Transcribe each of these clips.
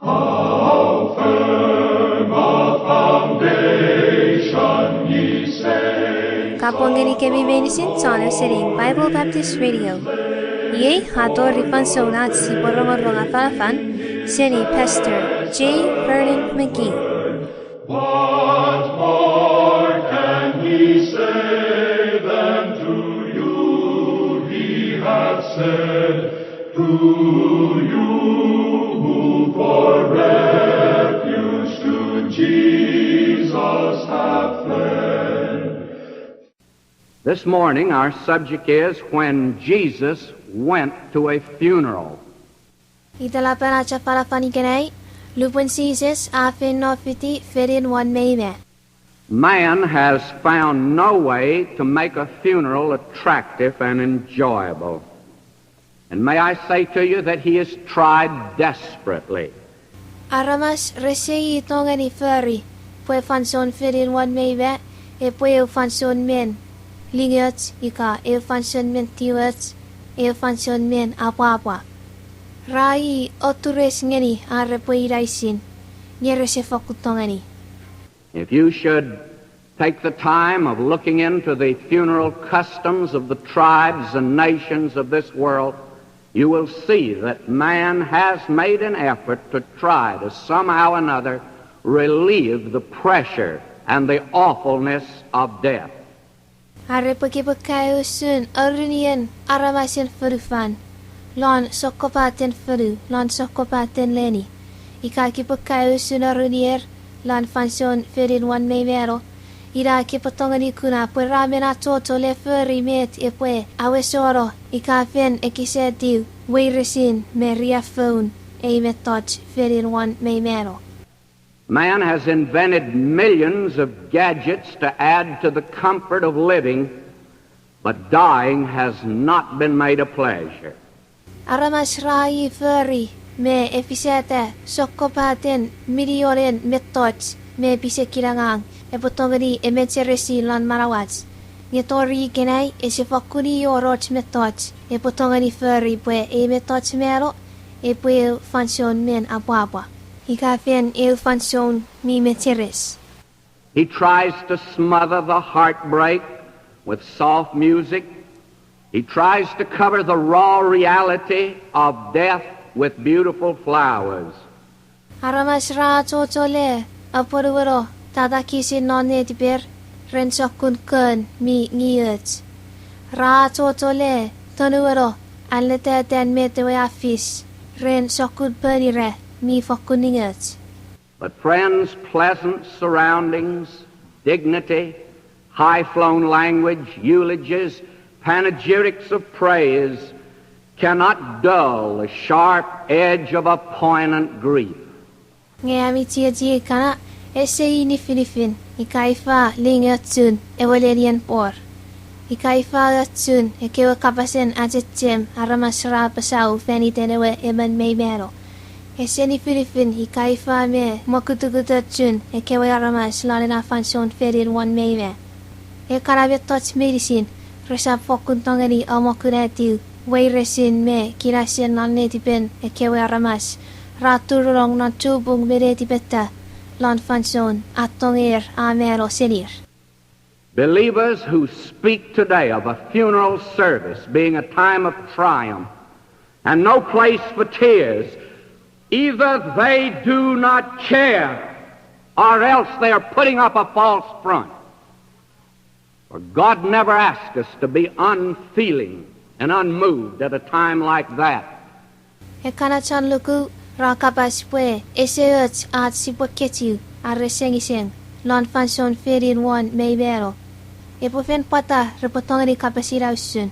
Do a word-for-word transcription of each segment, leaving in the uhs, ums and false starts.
How firm a foundation ye say. Kapong ngenikemi meinisin chon ausening Bible Baptist Radio. Iei a tori fansoun ach sipwe rongorong afanafan seni Pastor J. Vernon McGee. What more can he say than to you he hath said? To you who for refuge to Jesus have fled. This morning, our subject is When Jesus Went to a Funeral. Itelapen ach afanafan ikenai, lupwen Jises a feino fiti fenin won meime. Man has found no way to make a funeral attractive and enjoyable. And may I say to you that he has tried desperately. Aramas rese i tongeni fori pwe fansoun fenin won meime epwe eu fansoun men lingoch ika eu fansoun men tiwoch, eu fansoun men apwapwa. Ra i otures ngeni ar repwe inaisin, nge rese fokkun tongeni. If you should take the time of looking into the funeral customs of the tribes and nations of this world, you will see that man has made an effort to try to somehow or another relieve the pressure and the awfulness of death. Are pwe kipwe kaeo usun arunien aramasen fonufan, lon sokkopaten fonu, lon sokkopaten leni, ika kipwe kaeo usun arunier lon fansoun fenin won meimano, ina kipwe tongeni kuna pwe ra men achocho le fori met epwe awesono ika fen ekisetiw weiresin me riaffoun ei mettoch fenin won meimano. Man has invented millions of gadgets to add to the comfort of living, but dying has not been made a pleasure. Aramas ra i fori me efisata sokkopaten milionen mettoch me pisekin angang epwe tongeni emecheresi lon manauach. Nge tori ikenai ese fokkun i wor och mettoch epwe tongeni fori pwe ei mettoch mano epwe eu fansoun men apwapwa ika fen eu fansoun mi mecheres. He tries to smother the heartbreak with soft music. He tries to cover the raw reality of death with beautiful flowers. Aramas ra achocho le apwonueno tatakisin non netiper ren sokkun kon mi ngioch. Ra achocho le tonueno alletatan met ewe a fis ren sokkun ponira mi fokkun ningoch. But friends, pleasant surroundings, dignity, high-flown language, eulogies, panegyrics of praise cannot dull the sharp edge of a poignant grief. Nge ami chiechi kana, ese i nifinifin ika ifa lingochun ewe lenien pwor, ika ifa ochun ekkewe kapasen achechem aramas ra apasau fan iten ewe emon mei mano, ese nifinifin ika ifa me mokutukutochun ekkewe aramas lon ena fansoun fenin won meime. Ekkana mettoch meinisin resap fokkun tongeni amokunatiw weiresin me kinasen non netipen ekkewe aramas ra turunong non chupung me netipeta lon fansoun a tonger a mano senir. Believers who speak today of a funeral service being a time of triumph and no place for tears, either they do not care or else they are putting up a false front. For God never asked us to be unfeeling and unmoved at a time like that. Ekkana chon luku ra kapas pwe ese och ach sipwe kechiw are sengiseng lon fansoun fenin won mei mano. Epwe fen pwata repwe tongeni kapas ina usun?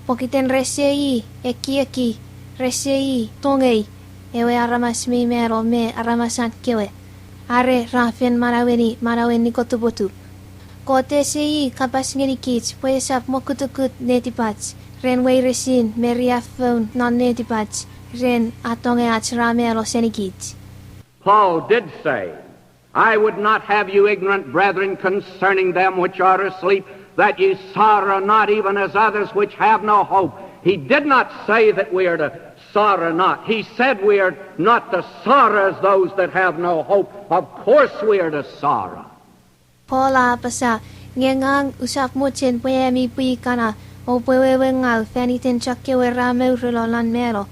Pokiten rese i ekieki, rese i tongei ewe aramas mei mano me aramasan kewe, are ra fen manaueni manauen nikotupotup. Kot ese i kapas ngenikich pwe esap mokutukut netipach ren weiresin me riaffoun non netipach ren a tongei ach ra mano senikich. Paul did say, I would not have you ignorant, brethren, concerning them which are asleep, that ye sorrow not even as others which have no hope. He did not say that we are to sorrow not. He said we are not to sorrow as those that have no hope. Of course we are to sorrow. Paul a apasa, nge ngang usap mochen pwe ami pwi kana oupwe wewengau fan iten chokkewe ra mourulo lon mano,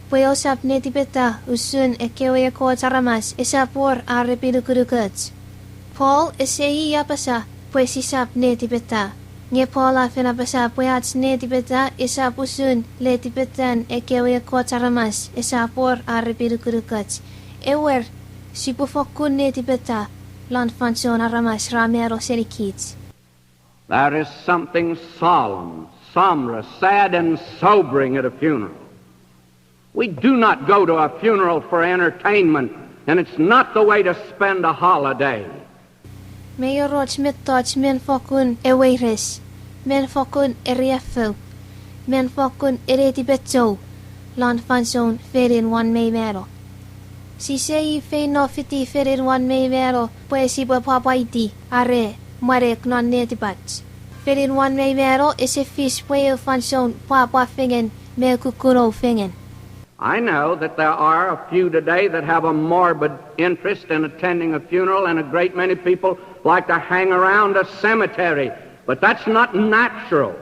pwe ousap netipeta usun ekkewe ekkoch aramas esap wor ar epinukunukoch. Paul ese i apasa pwe sisap netipeta, nge Paul a fen apasa pwe ach netipeta esap usun letipetan ekkewe ekkoch aramas esap wor ar epinukunukoch. Ewer, sipwe fokkun netipeta lon fansoun aramas ra mano senikich. There is something solemn, somber, sad, and sobering at a funeral. We do not go to a funeral for entertainment, and it's not the way to spend a holiday. Mei wor och mettoch men fokkun eweires, men fokkun eriaffou, men fokkun enetipechou lon fansoun fenin won mei mano. Sise i feino fiti fenin won mei mano pwe sipwe pwapwaiti are mwanek non netipach. Fenin won mei mano ese fis pwe eu fansoun pwapwa fengen me kukkunou fengen. I know that there are a few today that have a morbid interest in attending a funeral, and a great many people like to hang around a cemetery, but that's not natural.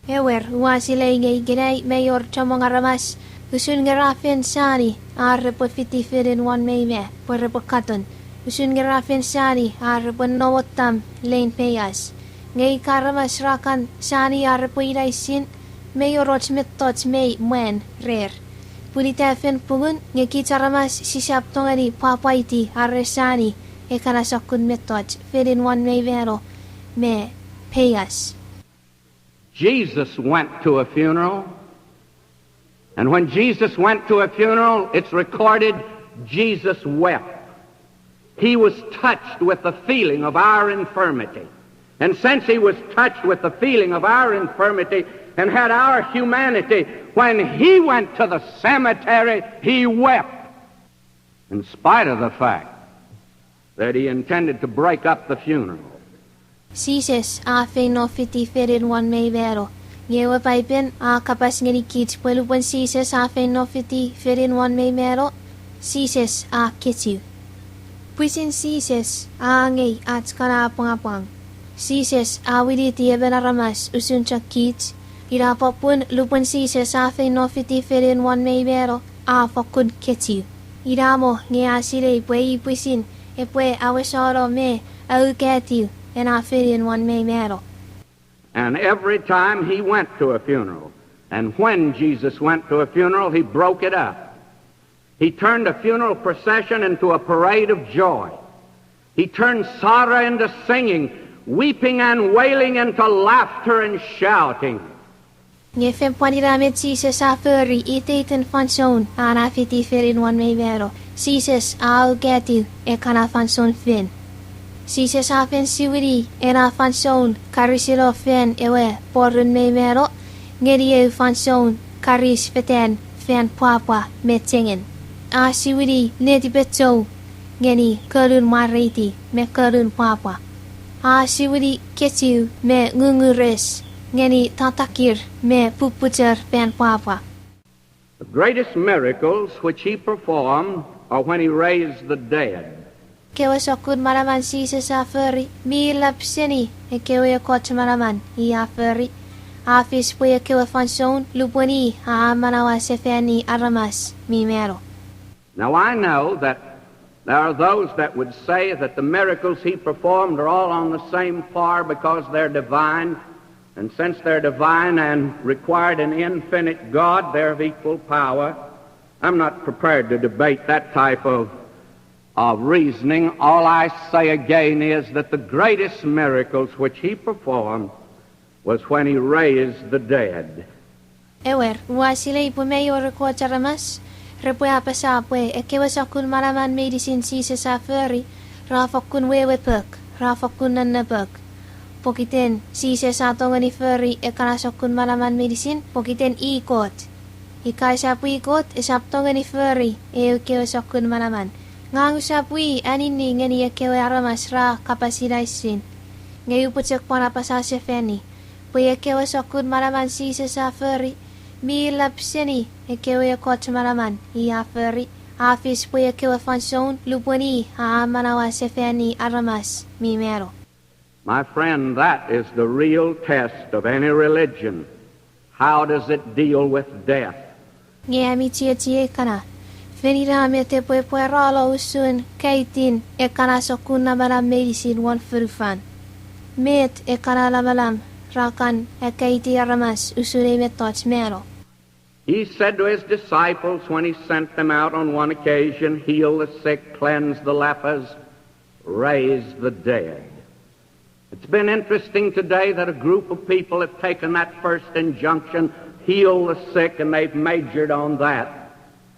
Ewer, ua silei nge ikenai mei wor chommong aramas usun nge ra fen sani ar repwe fiti fenin won mei mano pwe repwe katon, usun nge ra fen sani ar repwe nomottam lein peias. Nge ika aramas ra kan sani ar repwe inaisin, mei wor och mettoch mei mwan rer. Pun ita fen pungun nge kich aramas sisap tongeni pwapwaiti are sani ekkana sokkun mettoch fenin won mei mano me peias. Jesus went to a funeral. And when Jesus went to a funeral, it's recorded Jesus wept. He was touched with the feeling of our infirmity. And since he was touched with the feeling of our infirmity and had our humanity, when he went to the cemetery, he wept, in spite of the fact that he intended to break up the funeral. Jises a feino fiti fenin won mei mano. Nge ewe Paipen a kapas ngenikich pwe lupwen Jises a feino fiti fenin won mei mano, Jises a kechiw. Pwisin Jises a angei ach kana apwangapwang. Jises a winiti emon aramas usun chok kich. Ina popun lupwen Jises a feino fiti fenin won mei mano, a fokkun kechiw. Ina mo nge a silei pwe i pwisin epwe awesano me aukatiw ena fenin won mei mano. And every time he went to a funeral, and when Jesus went to a funeral, he broke it up. He turned a funeral procession into a parade of joy. He turned sorrow into singing, weeping and wailing into laughter and shouting. Nge fen pwan ina met Jises a fori iteiten fansoun an a fiti fenin won mei mano, Jises a aukatiw ekkana fansoun fen. Jises a fen siwini ena fansoun karisino fan ewe porun mei mano ngeni eu fansoun karis fetan fan pwapwa me chengen. A siwini netipechou ngeni konun mwareiti me konun pwapwa. A siwini kechiw me ngungures ngeni tatakir me pupuchor fan pwapwa. The greatest miracles which he performed are when he raised the dead. Ekkewe sokkun manaman Jises a fori mi lap seni ekkewe ekkoch manaman i a fori. A fis pwe ekkewe fansoun lupwen i a amanaua sefani aramas mi mano. Now I know that there are those that would say that the miracles he performed are all on the same par because they're divine, and since they're divine and required an infinite God, they're of equal power. I'm not prepared to debate that type of, of reasoning. All I say again is that the greatest miracles which he performed was when he raised the dead. Ewer, ua silei pwe mei wor ekkoch aramas repwe apasa pwe ekkewe sokkun manaman meinisin Jises a fori ra fokkun wewe pok, ra fokkun nonno pok. Pokiten Jises a tongeni fori ekkana sokkun manaman meinisin pokiten i Kot. Ika esap i Kot, esap tongeni fori eu kewe sokkun manaman. Ngang usap wi anini ngeni ekkewe aramas ra kapas inaisin. Nge upwe chok pwan apasa sefani pwe ekkewe sokkun manaman Jises a fori Mi lap seni ekkewe ekkoch manaman i a fori, a fis pwe ekkewe fansoun lupwen i a amanaua sefani aramas mi mano. My friend, that is the real test of any religion. How does it deal with death? Nge ami chiechiei kana, fen ina met epwe pwarano usun kaitin ekkana sokkun namanam meinisin won fonufan. Met ekkana namanam ra kan akkaiti aramas usun ei mettoch mano? He said to his disciples when he sent them out on one occasion, "Heal the sick, cleanse the lepers, raise the dead." It's been interesting today that a group of people have taken that first injunction, "Heal the sick," and they've majored on that.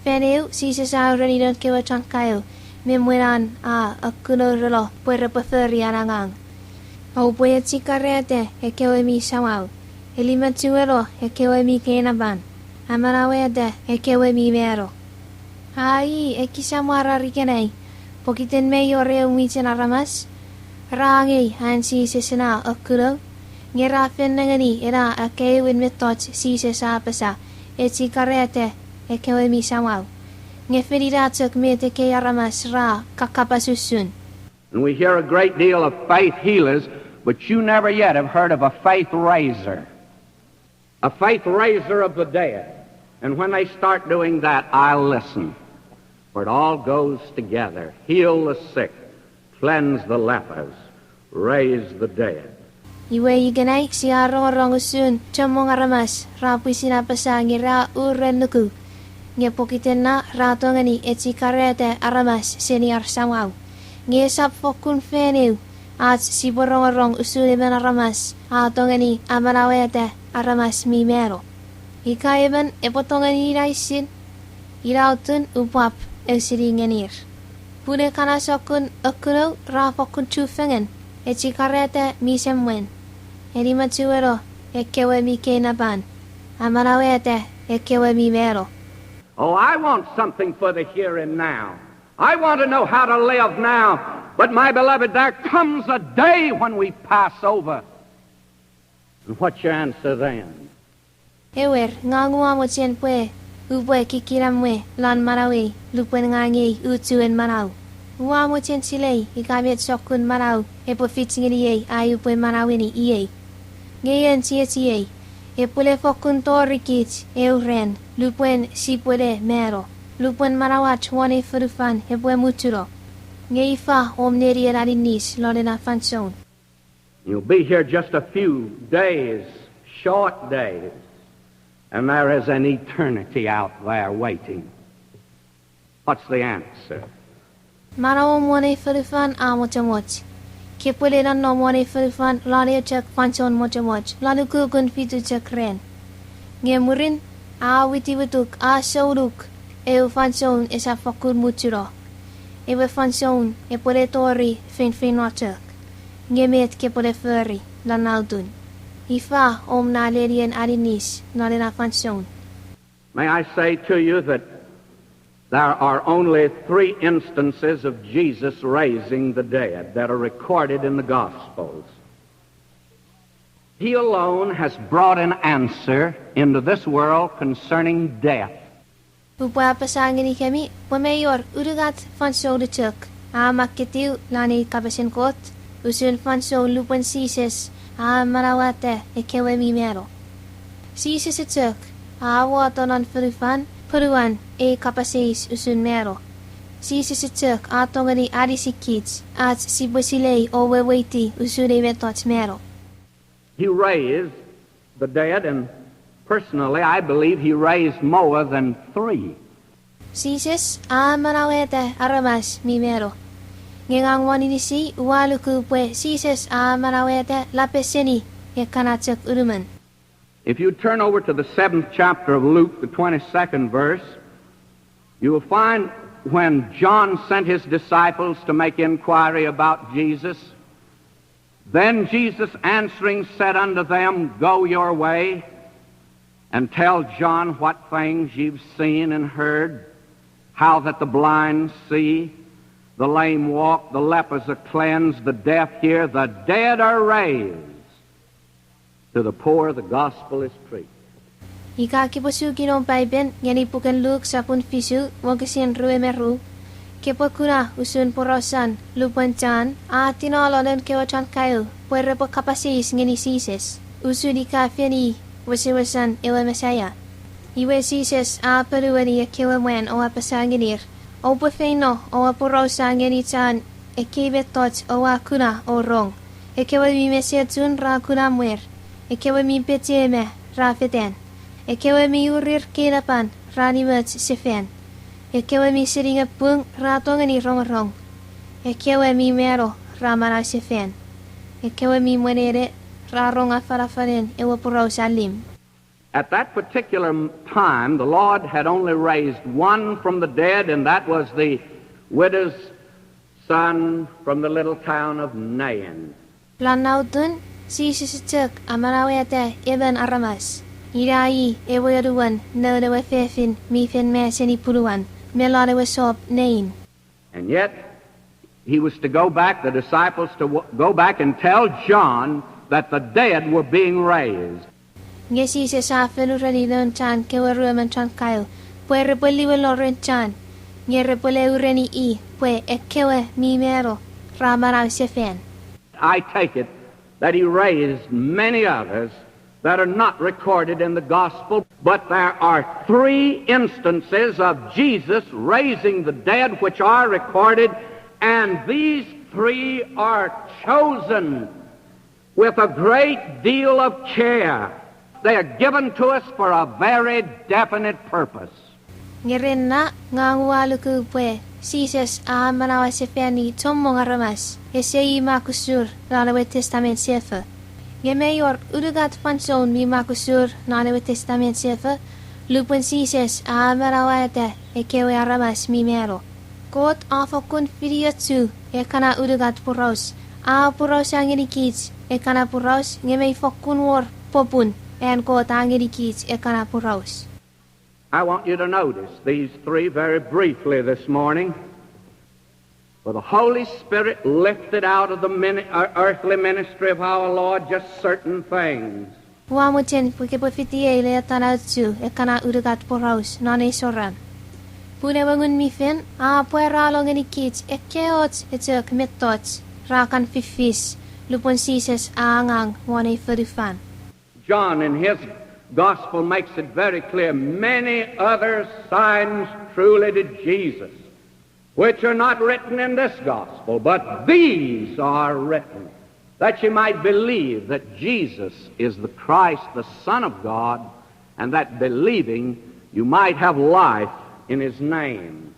Fan eu, Jises a ureni noun kewe chon kaeo me mwen an a akunoureno pwe repwe fori an angang: Oupwe echikarata ekkewe mi samau, elimachueno ekkewe mi keinapan, amanaueta ekkewe mi mano. A i ekis amwarar ikenai, pokiten mei wor eu mwichen aramas ra angei an Jises ena akunou, nge ra fen nengeni ena akkaewin mettoch Jises a apasa, echikarata ekkewe mi samau. Nge fen ina chok met ekkei aramas ra kakapas usun. And we hear a great deal of faith healers, but you never yet have heard of a faith raiser. A faith raiser of the dead. And when they start doing that, I'll listen. For it all goes together. Heal the sick, cleanse the lepers, raise the dead. Iwe ikenai sia rongorong usun chommong aramas ra pwisin apasa nge ra uren nuku, nge pokiten na ra tongeni echikarata aramas seni ar samau. Nge esap fokkun fan eu ach sipwe rongorong usun emon aramas a tongeni amanaueta aramas mi mano. Ika emon epwe tongeni ina isin, ina otun upwap eusini ngenir. Pun ekkana sokkun akunou ra fokkun chufengen, echikarata mi semwen, elimachueno ekkewe mi keinapan, amanaueta ekkewe mi mano. Oh, I want something for the here and now. I want to know how to live now. But my beloved, there comes a day when we pass over. And what's your answer then? Ewer, ngang ua mochen pwe upwe kikinamwe lon manauei lupwen ngang ei uchuen manau. Ua mochen silei ika met sokkun manau epwe fich ngeniei ai upwe manaueni iei. Nge en chiechiei, epwene fokkun tori kich eu ran lupwen sipwene mano, lupwen manauach won ei fonufan epwe muchuno. Nge ifa om nenien aninis lon ena fansoun? You'll be here just a few days, short days, and there is an eternity out there waiting. What's the answer? Manauom won ei fonufan a mochomoch. Kepwene nonnom won ei fonufan lon eu chok fansoun mochomoch, lon ukukun fitu chok ran. Nge mwirin, a witiwituk, a sounuk, eu fansoun esap fokkun muchuno. Ewe fansoun epwene tori feinfeino chok. Nge met kepwene fori lon na otun? Ifa om na nenien aninis lon ena fansoun? May I say to you that there are only three instances of Jesus raising the dead that are recorded in the Gospels. He alone has brought an answer into this world concerning death. Upwe apasa ngenikemi pwe mei wor unungat fansoun chok a makketiw lon ei kapasen Kot usun fansoun lupwen Jises a amanauata ekkewe mi mano. Jises chok a wato non fonufan ponuan ei kapas eis usun mano. Jises chok a tongeni anisikich ach sipwe silei o weweiti usun ei mettoch mano. He raised the dead, and personally, I believe he raised more than three. Jises a amanaueta aramas mi mano. Nge ngang won inisi ua luku pwe Jises a amanaueta lapeseni ekkana chok unumon. If you turn over to the seventh chapter of Luke, the twenty-second verse, you will find when John sent his disciples to make inquiry about Jesus, then Jesus answering said unto them, Go your way, and tell John what things you've seen and heard, how that the blind see, the lame walk, the lepers are cleansed, the deaf hear, the dead are raised, to the poor the gospel is preached. Ika kipwe suki non Paipen ngeni puken Luk sopun fisu wokisin rue me ru, kepwe kuna usun porausan lupwen John a tinalo noun kewe chon kaeo pwe repwe kapas eis ngeni Jises usun ika fen i wesewesen ewe Mesaia. Iwe Jises a ponueni ekkewe mwan o apasa ngenir, oupwe feino o aporausa ngeni John ekkei mettoch oua kuna o rong. Ekkewe mi mesechun ra kuna mwer, ekkewe mi pechema ra fetan, ekkewe mi urir keinapan ra nimoch sefan, ekkewe mi seningepung ra tongeni rongorong, ekkewe mi mano ra manau sefan, ekkewe mi mwenene ra rong afanafanen ewe poraus allim. At that particular m-, time, the Lord had only raised one from the dead, and that was the widow's son from the little town of Nain. Lon na atun, Jises chok a manaueta emon aramas, ina i ewe anuon noun ewe fefin mi fen ma seni punuan, me lon ewe sop Nain. And yet, he was to go back, the disciples to w-, go back and tell John that the dead were being raised. Nge Jises a fen ureni noun John kewe ruemon chon kaeo pwe repwe liwelo ren John, nge repwe le ureni i pwe ekkewe mi mano ra manau sefan. I take it that he raised many others that are not recorded in the gospel, but there are three instances of Jesus raising the dead which are recorded, and these three are chosen with a great deal of care. They are given to us for a very definite purpose. Nge ren na, ngang ua luku pwe Jises a amanaua sefani chommong aramas ese i mak usur non ewe Testament Sefo. Nge mei wor unungat fansoun mi mak usur non ewe Testament Sefo lupwen Jises a amanauata ekkewe aramas mi mano. Kot a fokkun finiochu ekkana unungat poraus, a porausa ngenikich ekkana poraus nge mei fokkun wor popun an Kot a ngenikich ekkana poraus. I want you to notice these three very briefly this morning. For the Holy Spirit lifted out of the mini-, ear-, earthly ministry of our Lord just certain things. Ua mochen pwe kepwe fitiei letan auchu ekkana unungat poraus non ei soran. Pun ewe Ngun mi Fel a pwarano ngenikich ekkeoch echok mettoch ra kan fiffis lupwen Jises a angang won ei fonufan. John in his gospel makes it very clear, many other signs truly did Jesus, which are not written in this gospel, but these are written, that ye might believe that Jesus is the Christ, the Son of God, and that believing you might have life in his name.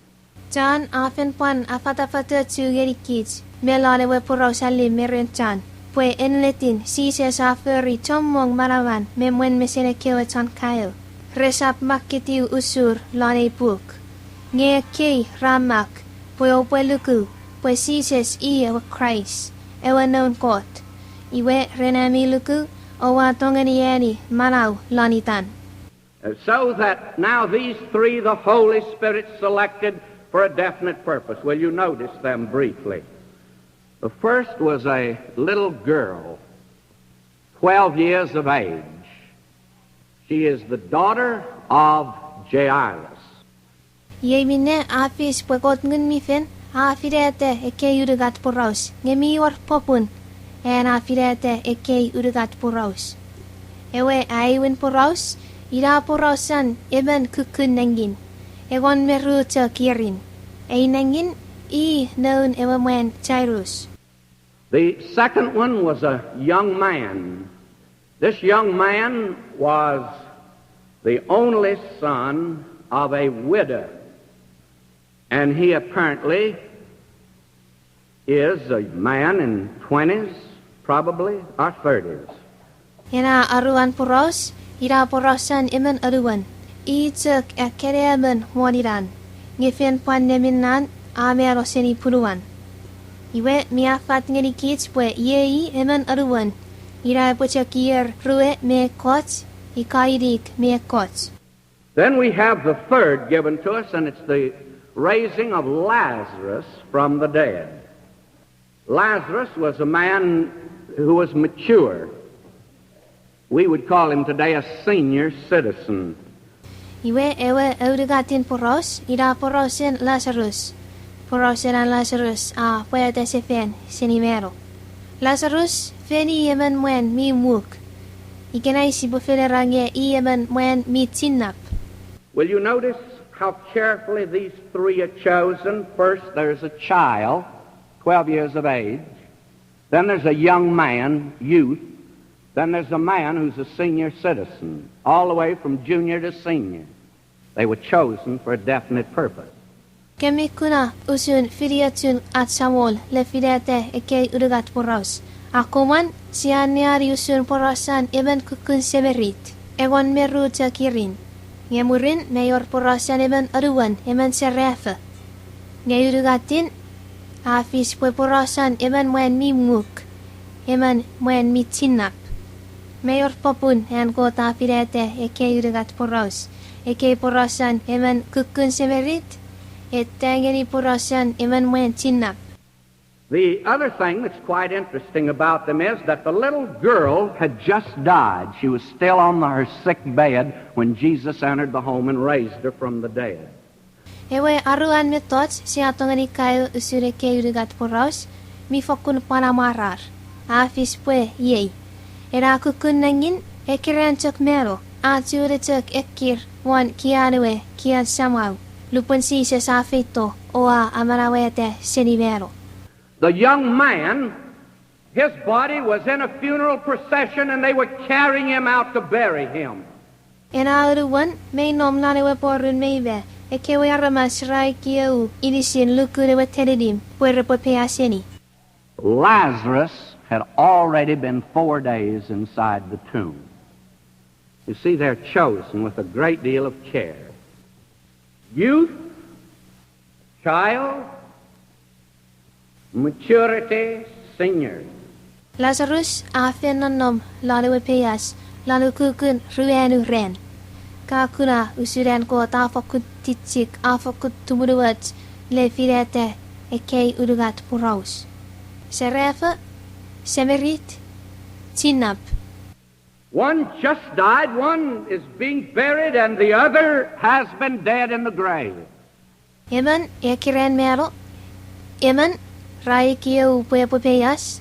John a fen pwan afatafatochu ngenikich me lon ewe poraus allim me ren John, pwe ennetin Jises a fori chommong manaman me mwen mesen ekkewe chon kaeo. Resap makketiw usur lon ei puk. Nge ekkei ra mak pwe oupwe luku pwe Jises i ewe Kraist, ewe Noun Kot. Iwe ren ami luku, oua tongeni eani manau lon itan. Uh, so that now these three the Holy Spirit selected for a definite purpose. Will you notice them briefly? The first was a little girl, twelve years of age. She is the daughter of Jairus. Iei minne a fis pwe Kot Ngun mi Fel a finata ekkei unungat poraus, nge mi wor popun an a finata ekkei unungat poraus. Ewe aewin poraus, ina porausan emon kukkun nengin, engon me ru chok ierin. Ei nengin i noun ewe mwan Jairus. The second one was a young man. This young man was the only son of a widow, and he apparently is a man in twenties, probably, or thirties. Ena aruan poraus, ina porausan emon anuon, i chok akkanemon won inan, nge fen pwan neminnan a mano seni punuan. Iwe mi affat ngenikich pwe iei emon anuon, ina epwe chok ier rue me ekkoch, ika inik me ekkoch. Then we have the third given to us, and it's the raising of Lazarus from the dead. Lazarus was a man who was mature. We would call him today a senior citizen. Iwe ewe aunungatin poraus ina porausen Lazarus. Porausen an Lazarus a pwata sefan seni mano. Lazarus fen i emon mwan mi muk. Ikenai sipwe fen era nge i emon mwan mi chinnap. Will you notice how carefully these three are chosen? First, there's a child, twelve years of age. Then there's a young man, youth. Then there's a man who's a senior citizen, all the way from junior to senior. They were chosen for a definite purpose. Kemi kuna usun finiochun ach Samol le finata ekkei unungat poraus. Akkomwan sia anneani usun porausan emon kukkun semirit, engon me ru chok ierin. Nge mwirin mei wor porausan emon anuon, emon serafo. Nge unungatin a fis pwe porausan emon mwan mi muk, emon mwan mi chinnap. Mei wor popun an Kot a finata ekkei unungat poraus, ekkei porausan emon kukkun semirit, ita ngeni porausan emon mwan chinnap. The other thing that's quite interesting about them is that the little girl had just died. She was still on the, her sick bed when Jesus entered the home and raised her from the dead. Ewe aruan mettoch sia tongeni kaeo usun ekkei unungat poraus mi fokkun pwan amwarar. A fis pwe iei, ena kukkun nengin a keran chok mano, a chuen chok ekkir won kian ewe kian samau, lupwen Jises a feito o a amanauata seni mano. The young man, his body was in a funeral procession and they were carrying him out to bury him. Ena anuon mei nom non ewe porun me ima, ekkewe aramas ra ekieu inisin lukun ewe teninim pwe repwe peiaseni. Lazarus had already been four days inside the tomb. You see, they're chosen with a great deal of care. Youth, child, maturity, senior. Lazarus a fen nonnom lon ewe peias lon ukukun ruanu ran. Ka kuna usun an Kot a fokkun tichik, a fokkun tumunuoch le finata ekkei unungat poraus. Serafo, semirit, chinnap. One just died, one is being buried, and the other has been dead in the grave. Emon a keran mano, emon ra ekieu pwe epwe peias,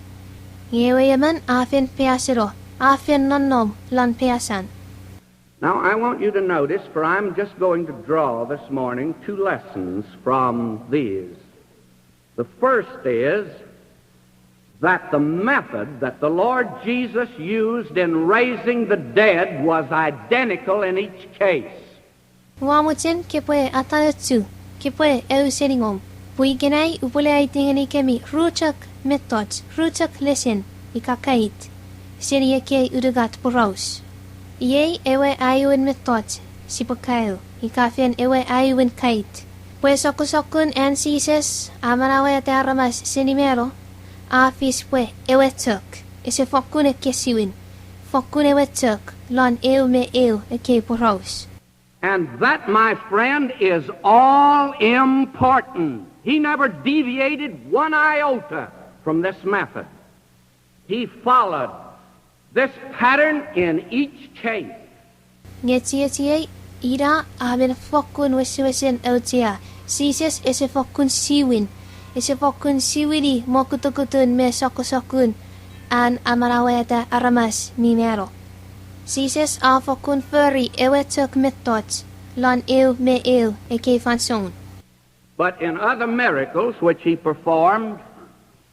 nge ewe emon a fen peiaseno, a fen nonnom lon peiasan. Now, I want you to notice, for I'm just going to draw this morning two lessons from these. The first is that the method that the Lord Jesus used in raising the dead was identical in each case. Ua mochen kepwe atanochu, kepwe ausening om, pwe ikenai upwe le aiti ngenikemi ru chok mettoch, ru chok lesen, ika kait, seni ekkei unungat poraus. Iei ewe aewin mettoch sipwe kaeo, ika fen ewe aewin kait, pwe sokkosokkun an Jises amanauata aramas seni mano a fis pwe ewe chok, ese fokkun ekkesiwin, fokkun ewe chok lon eu me eu ekkei poraus. And that, my friend, is all important. He never deviated one iota from this method. He followed this pattern in each case. Nge chiechiei, ina a men fokkun wesewesen auchea. Jises ese fokkun siwin, ese fokkun siwini mokutukutun me sokkosokkun an amanauata aramas mi mano. Jises a fokkun fori ewe chok mettoch lon eu me eu ekkei fansoun. But in other miracles which he performed,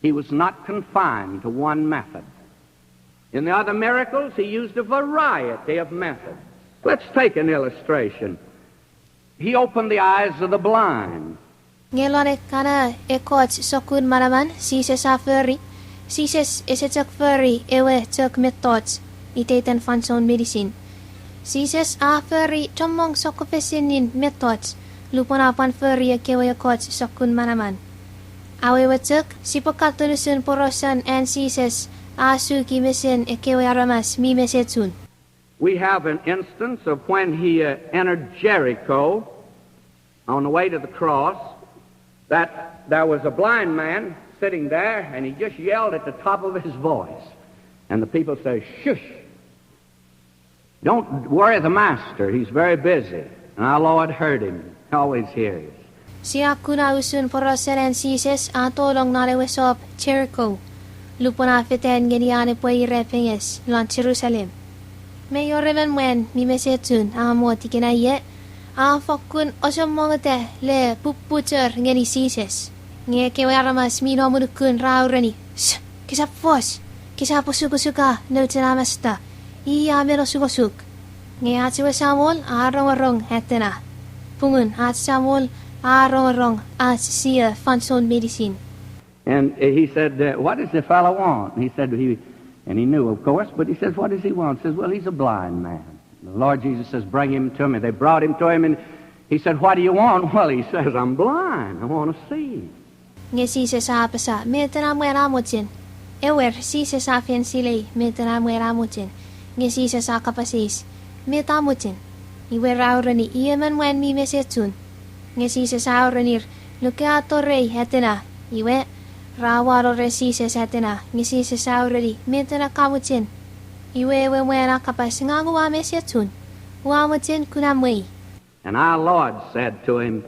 he was not confined to one method. In the other miracles, he used a variety of methods. Let's take an illustration. He opened the eyes of the blind. Nge lon ekkana ekkoch sokkun manaman Jises a fori, Jises ese chok fori ewe chok mettoch iteiten fansoun meinisin. Jises a fori chommong sokkofesenin mettoch lupwen a pwan fori ekkewe ekkoch sokkun manaman. Awewe chok, sipwe katon usun porausan an Jises a suki mesen ekkewe aramas mi mesechun. We have an instance of when he, uh, entered Jericho on the way to the cross, that there was a blind man sitting there, and he just yelled at the top of his voice. And the people say, "Shush!" Don't worry the master. He's very busy. And our Lord heard him. He always hears. Sia kuna usun porausen an Jises a tolong non ewe sop Jericho, lupwen a fetan ngeni an epwe irapenges lon Jerusalem. Mei wor emon mwan mi mesechun a mot ikenai ie, a fokkun osomongeta le pupuchor ngeni Jises. Nge ekkewe aramas mi nom unukun ra ureni, Sh-, kesap fos, kesap osukosuka nouch ena masta, i a men osukosuk. Nge ach ewe Samol a rongorong atena. Pungun ach Samol a rongorong ach sia fansoun meinisin. And he said, uh, "What does the fellow want?" He said, he, and he knew, of course, but he says, "What does he want?" Says, "Well, he's a blind man." The Lord Jesus says, "Bring him to me." They brought him to him, and he said, "What do you want?" "Well," he says, "I'm blind. I want to see." Nge Jises a apasa, met ena mwan a mochen. Ewer, Jises a fen silei met ena mwan a mochen. Nge Jises a kapas eis, met a mochen? Iwe ra ureni, i emon mwan mi mesechun. Nge Jises a urenir, nuke a torei atena. Iwe, ra wano ren Jises atena, nge Jises a ureni, met ena ka mochen? Iwe ewe mwan a kapas, ngang ua mesechun. Ua mochen kunamwei. And our Lord said to him,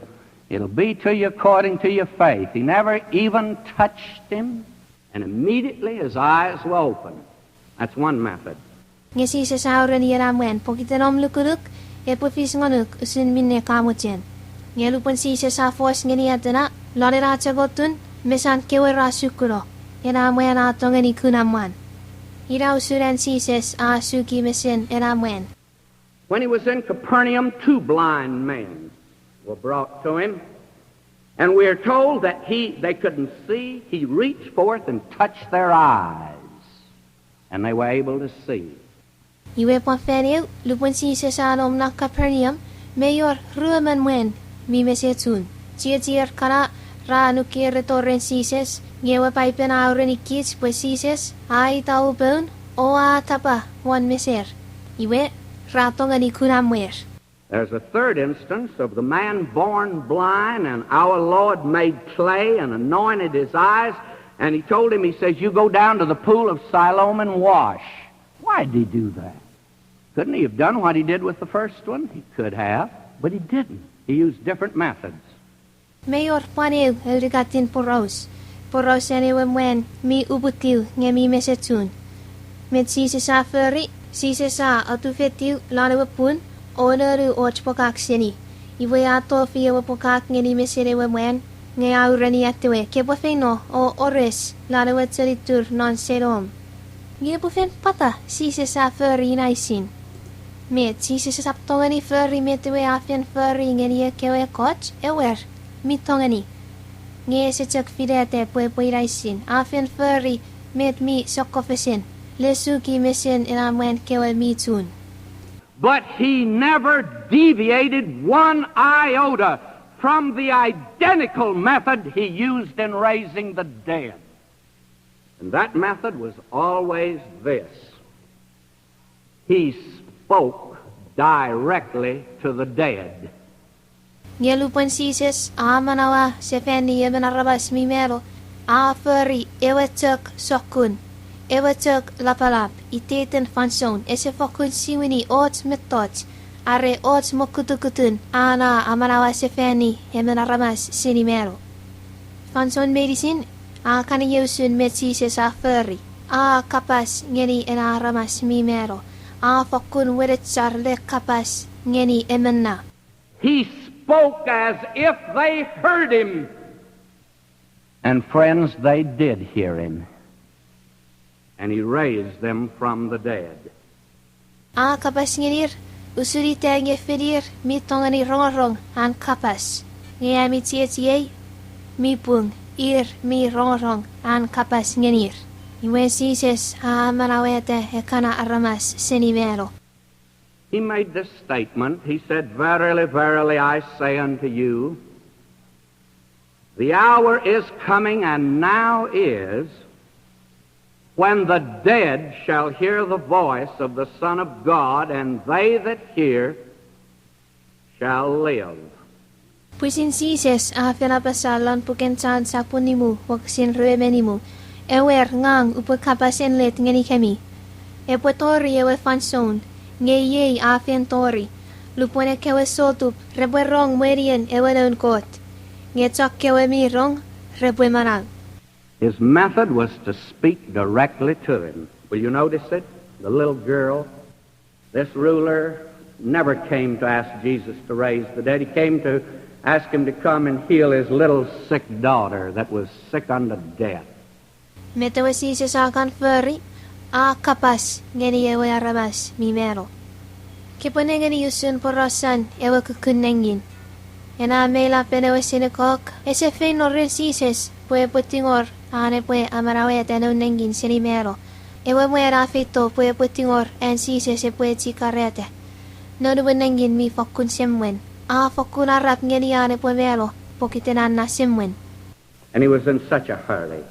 "It'll be to you according to your faith." He never even touched him, and immediately his eyes were opened. That's one method. Nge Jises a ureni ena mwan, pokiten om lukuluk, epwe fis ngonuk usun minne ka mochen. Nge lupwen Jises a fos ngeni atena, lon ena chok otun, mesan kewe ra sukuno, ena mwan a tongeni kuna mwan. Ina usun an Jises a suki mesen ena mwan. When he was in Capernaum, two blind men were brought to him, and we are told that he, they couldn't see, he reached forth and touched their eyes, and they were able to see. Iwe pwan fan eu, lupwen Jises a nom non Capernaum, mei wor ruemon mwan mi mesechun. Chiechier kana ra nukereto ren Jises, nge ewe Paipen a urenikich pwe Jises a ita upoun o a tapa won meser. Iwe, ra tongeni kuna mwer. There's a third instance of the man born blind, and our Lord made clay and anointed his eyes, and he told him, he says, "You go down to the pool of Siloam and wash." Why did he do that? Couldn't he have done what he did with the first one? He could have, but he didn't. He used different methods. Mei wor pwan eu aunungatin poraus, porausen ewe mwan mi uputiw nge mi mesechun. Met Jises a fori, Jises a atufetiw lon ewe pun, o nonu och pokak seni. Iwe a tofi ewe pokak ngeni mesen ewe mwan, nge a ureni atewe, kepwe feino o ores lon ewe chenitur non Siloam. Nge pwe fen pwata Jises a fori ina isin? Met Jises esap tongeni fori met ewe a fen fori ngeni ekkewe ekkoch? Ewer, mi tongeni. Nge ese chok finata pwe epwe ina isin, a fen fori met mi sokkofesen, le suki mesen ena mwan kewe mi chun. But he never deviated one iota from the identical method he used in raising the dead. And that method was always this. He spoke directly to the dead. Nge lupwen Jises a amanaua sefani emon aramas mi mano, a fori ewe chok sokkun, ewe chok lapalap iteiten fansoun, ese fokkun siwini och mettoch are och mokutukutun an a amanaua sefani emon aramas seni mano. Fansoun meinisin, a kan iei usun met Jises a fori, a kapas ngeni ena aramas mi mano, a fokkun wenechar le kapas ngeni emon na. He spoke as if they heard him. And friends, they did hear him. And he raised them from the dead. A kapas ngenir, usun ita nge finir mi tongeni rongorong an kapas. Nge ami chiechiei, mi pung, ir mi rongorong an kapas ngenir. Iwe Jises a amanaueta ekkana aramas seni mano. He made this statement. He said, "Verily, verily, I say unto you, the hour is coming, and now is, when the dead shall hear the voice of the Son of God, and they that hear shall live." Pwisin Jises a fen apasa lon puken Jon sapun nimu wokisin rue me nimu, ewer, ngang upwe kapas enlet ngenikemi. Epwe tori ewe fansoun, Nge iei a fen tori, lupwen ekkewe sotup repwe rong mwenien ewe Noun Kot, nge chok kewe mi rong repwe manau. His method was to speak directly to him. Will you notice it? The little girl. This ruler never came to ask Jesus to raise the dead. He came to ask him to come and heal his little sick daughter that was sick unto death. Met ewe Jises a kan fori, a kapas ngeni ewe aramas mi mano. Kepwe nengeni usun porausan ewe kukkun nengin. Ena meilapen ewe sinekok ese feino ren Jises pwe epwe tingor an epwe amanaueta noun nengin seni mano. Ewe mwan a feito pwe epwe tingor an Jises epwe echikarata. Noun ewe nengin mi fokkun semwen. A fokkun arap ngeni an epwe mano pokiten an na semwen. And he was in such a hurry.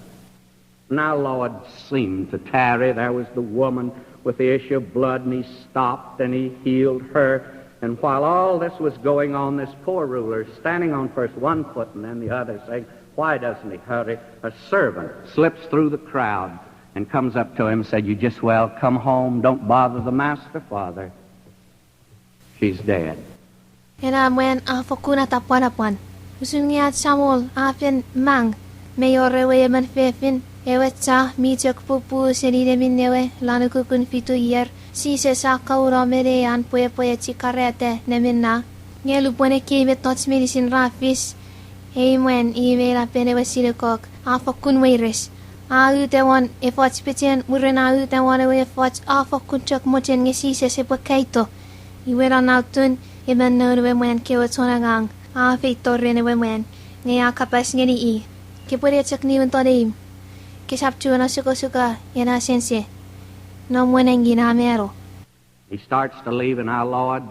And our Lord seemed to tarry. There was the woman with the issue of blood, and he stopped and he healed her. And while all this was going on, this poor ruler standing on first one foot and then the other, saying, "Why doesn't he hurry?" A servant slips through the crowd and comes up to him and said, "You just well come home. Don't bother the master, Father. She's dead." Ena mwan a fokkun atapwanapwan. Usun nge ach Samol a fen mang, mei wor ewe emon fefin, ewe cha mi chok pupuu seni neminnewe lon ukukun fitu ier, Jises a kauno me nean pwe epwe echikarata neminna. Nge lupwen ekkei mettoch meinisin ra fis, ei mwan i meilapen ewe sinekok a fokkun weires. A uta won efoch pechen, mwirin a uta won ewe efoch, a fokkun chok mochen nge Jises epwe kaito. Iwe non na atun, emon noun ewe mwan kewe chon angang a feito ren ewe mwan, nge a kapas ngeni i, "Kepwe ne chok niwin toneim. Kesap chuen osukosuka ena sense. Nom we nengin a mano." He starts to leave, and our Lord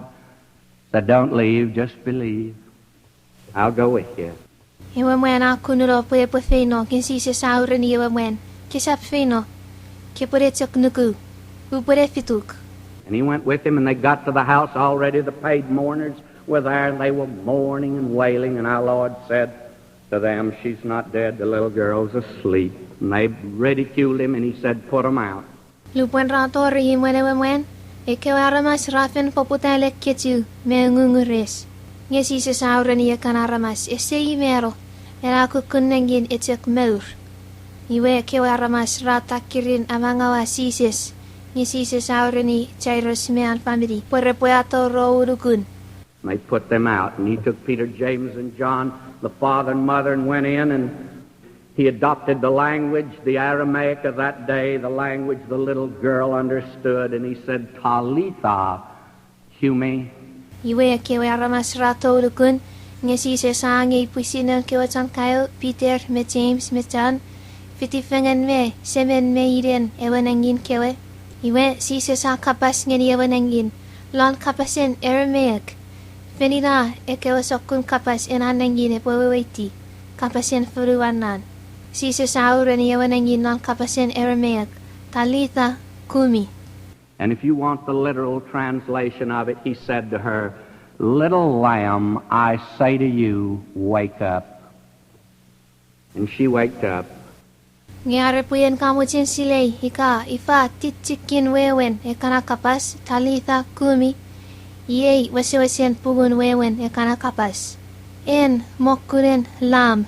said, "Don't leave, just believe. I'll go with you." Ewe mwan a kununo pwe epwe feino, nge Jises a ureni ewe mwan, "Kesap feino. Kepwe ne chok nuku. Upwe ne fituk." And he went with him, and they got to the house. Already the paid mourners were there, and they were mourning and wailing. And our Lord said to them, "She's not dead, the little girl's asleep." And they ridiculed him, and he said, "Put 'em out." Lupwen ra tori imwen ewe mwan, ekkewe aramas ra fen poputa le kechiw me ngungures. Nge Jises a ureni ekkan aramas, "Ese i mano, ena kukkun nengin e chok mour." Iwe ekkewe aramas ra takirin amangaua Jises, nge Jises a ureni Jairus me an famini pwe repwe atou ro unukun. And they put them out. And he took Peter, James, and John, the father and mother, and went in, and he adopted the language, the Aramaic of that day, the language the little girl understood, and he said, "Talitha kumi." Iwe ekkewe aramas ra tou unukun, nge Jises a angei pwisin noun kewe chon kaeo, Peter me James me John, fiti fengen me semen me inen ewe nengin kewe. Iwe Jises a kapas ngeni ewe nengin lon kapasen Aramaic. Fen ina ekkewe sokkun kapas ena nengin epwe weweiti, kapasen fonuanan. Jises a ureni ewe nengin lon kapasen Aramaic, "Talitha kumi." And if you want the literal translation of it, he said to her, "Little lamb, I say to you, wake up." And she waked up. Nge are pwe en ka mochen silei ika ifa tichikin wewen ekkana kapas, Talitha kumi, iei wesewesen pungun wewen ekkana kapas, "En mokunen lam,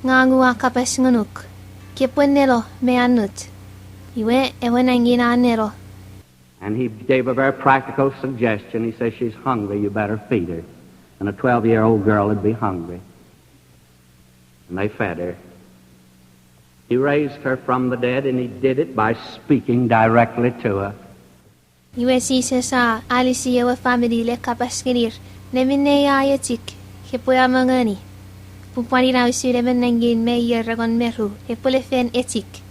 ngang ua kapas ngonuk, kepwe neno me annut." Iwe ewe nengin a neno. And he gave a very practical suggestion. He says, "She's hungry. You better feed her." And a twelve-year-old girl would be hungry. And they fed her. He raised her from the dead, and he did it by speaking directly to her. Iwe Jises a alisi ewe famini le kapas ngenir, "Neminei a echik, kepwe amongoni." Pun pwan ina usun emon nengin me ier engon me ru epwele fen echik.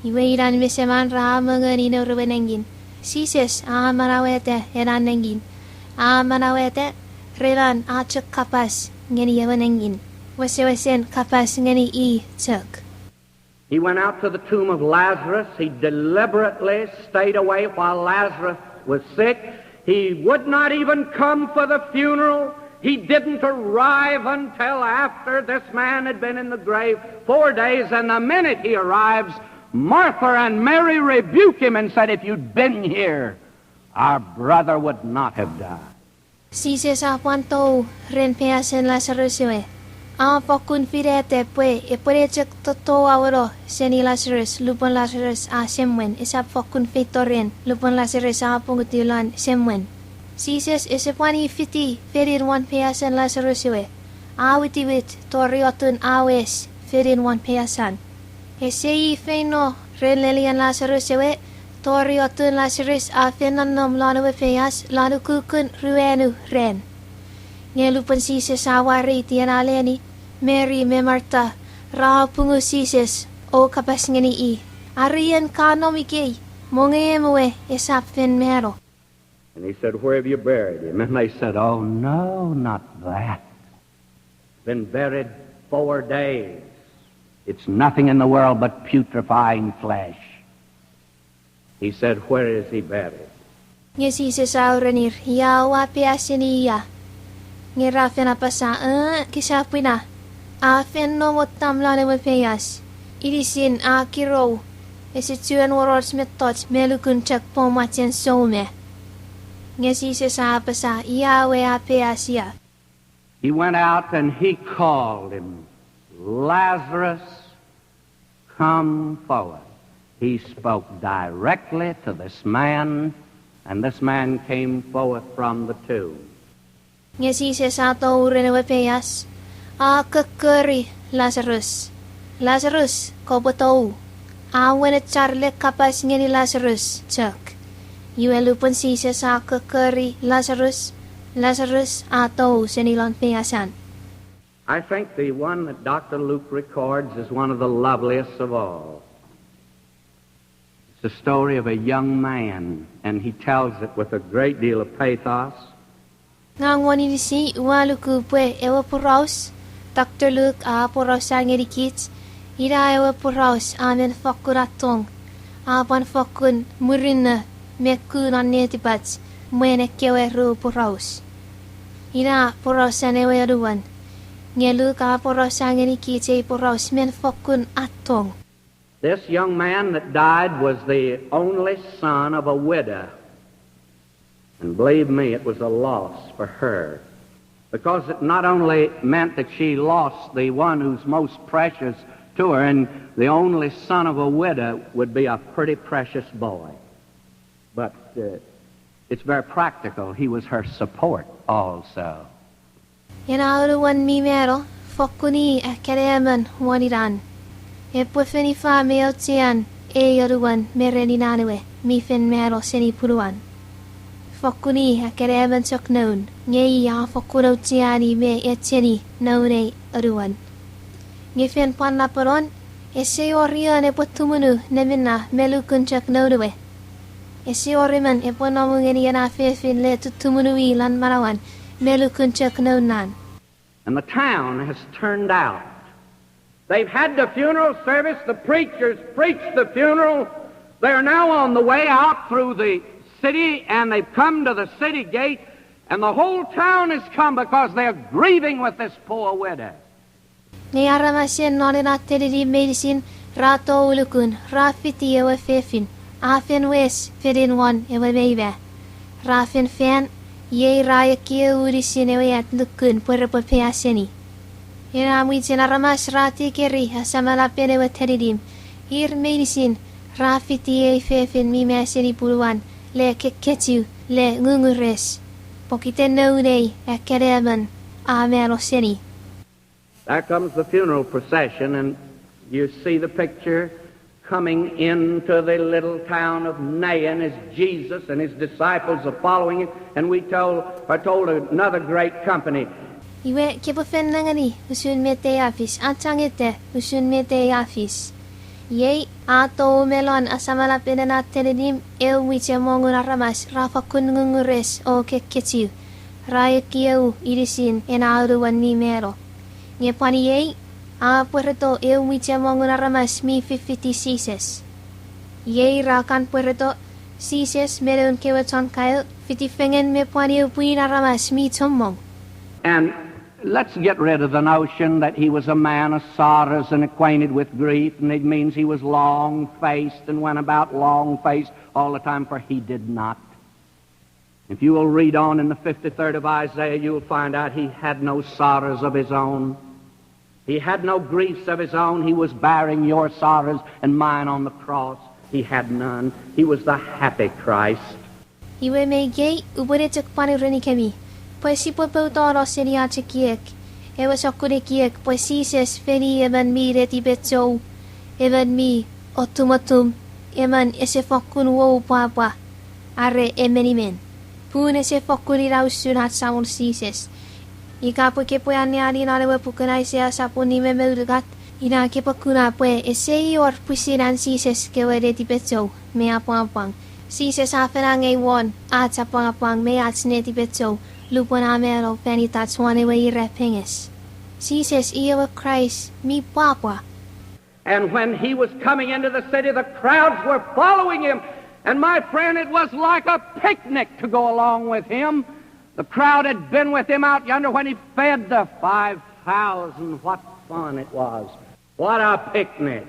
Iwe inan me seman ra amongoni nour we nengin. Jises a amanaueta ena nengin. A amanaueta ren an a chok kapas ngeni ewe nengin. Wesewesen kapas ngeni i chok. He went out to the tomb of Lazarus. He deliberately stayed away while Lazarus was sick. He would not even come for the funeral. He didn't arrive until after this man had been in the grave four days. And the minute he arrives, Martha and Mary rebuke him and said, "If you'd been here, our brother would not have died. Jises a pwan tou ren peiasen Lazarus ewe. A fokkun finata pwe epwene chok tottouaueno seni Lazarus lupwen Lazarus a semwen, esap fokkun feito ren lupwen Lazarus a pungutiw lon semwen. Jises ese pwan fiti fenin won peiasen Lazarus ewe. A witiwit tori otun a wes fenin won peiasan. Ese i feino ren lenien Lazarus ewe, tori otun Lazarus a fen nonnom lon ewe peias lon ukukun ruanu ran. Nge lupwen Jises a wareiti ena leni, Meri me Marta ra apungu Jises o kapas ngeni i, Are ien ka nom ikei, mongeem we esap fen mano. And he said, Where have you buried him? And they said, Oh, no, not that. Been buried four days. It's nothing in the world but putrefying flesh. He said, Where is he buried? Nge Jises a urenir, Ia oua peiaseni ia? Nge ra fen apasa, E, kosap ina. A fen nom won tam lon ewe peias. Inisin a kirou, ese chuen wor och mettoch me lukun chok pwomwachen soume. Nge Jises a apasa, Ia we a peias ia? He went out and he called him, Lazarus, come forth. He spoke directly to this man, and this man came forth from the tomb. Nge Jises a tou ren ewe peias, a kokkori Lazarus. Lazarus, kopwe tou. A wenechar le kapas ngeni Lazarus chok. Iwe lupwen Jises a kokkori Lazarus, Lazarus a tou seni lon peiasan. I think the one that Doctor Luke records is one of the loveliest of all. It's the story of a young man, and he tells it with a great deal of pathos. Ngang won inisi ua luku pwe ewe poraus Doctor Luke a porausa ngenikich, ina ewe poraus a men fokkun attong, a pwan fokkun murinno me ku non netipach mwen ekkewe ru poraus. Ina porausan ewe anuon. Nge Luke a porausa ngenikich ei poraus men fokkun attong. This young man that died was the only son of a widow. And believe me, it was a loss for her. Because it not only meant that she lost the one who's most precious to her, and the only son of a widow would be a pretty precious boy. But uh, it's very practical. He was her support also. Ena anuon mi mano, fokkun i akkanemon won inan. Epwe fen ifa me auchean ei anuon me ren inan ewe mi fen mano seni punuan. Fokkun i akkanemon chok noun, nge i a fokkun aucheani me echeni noun ei anuon. Nge fen pwan naponon, ese wor ion epwe tumunu neminna me lukun chok noun ewe. Ese wor emon epwe nomu ngeni ena fefin le tutumunu i lon manauan me lukun chok noun nan. And the town has turned out. They've had the funeral service, the preachers preached the funeral. They are now on the way out through the city, and they've come to the city gate, and the whole town has come because they're grieving with this poor widow. Nge aramasen non ena teninim meinisin ra tou lukun, ra fiti ewe fefin, a fen wes fenin won ewe mei ma. Ra fen fan, iei ra ekieu inisin ewe at lukun pwe repwe peiaseni. Ena mwichen aramas ra tikeri asamalapen ewe teninim, ir meinisin ra fiti ei fefin mi ma seni punuan le kekkechiw le ngungures, pokiten noun ei akkanemon a mano seni. There comes the funeral procession, and you see the picture coming into the little town of Nain as Jesus and his disciples are following him, and we told, are told another great company. Iwe, kepwe fen nengeni usun met ei a fis, a changeta usun met ei a fis. Iei, a tou me lon asamalapen ena teninim eu mwichemongun aramas ra fokkun ngungures o kekkechiw, ra ekieu inisin ena anuon mi mano. Nge pwan iei, a pwereto eu mwichemongun aramas mi fifiti Jises. Iei ra kan pwereto Jises me noun kewe chon kaeo fiti fengen me pwan eu pwin aramas mi chommong. And let's get rid of the notion that he was a man of sorrows and acquainted with grief, and it means he was long-faced and went about long-faced all the time, for he did not. If you will read on in the fifty-third of Isaiah, you'll find out he had no sorrows of his own. He had no griefs of his own. He was bearing your sorrows and mine on the cross. He had none. He was the happy Christ. Iwe me ikei, upwe ne chok pwan urenikemi, pwe sipwe poutano seni ach ekiek ewe sokkun ekiek pwe Jises fen i emon mi netipechou, emon mi otumotum, emon ese fokkun wou pwapwa, are emenimen. Pun ese fokkun ina usun ach Samon Jises. Ika pwe kepwe anneani non ewe puken Aisea sopun nime me unungat, ina kepwe kuna pwe ese wor pwisin an Jises kewe netipechou me apwangapwang. Jises a fen angei won ach apwangapwang me ach netipechou lupwen a mano fan itach won ewe irapenges. Jises i ewe Kraist mi pwapwa. And when he was coming into the city, the crowds were following him. And my friend, it was like a picnic to go along with him. The crowd had been with him out yonder when he fed the five thousand. What fun it was. What a picnic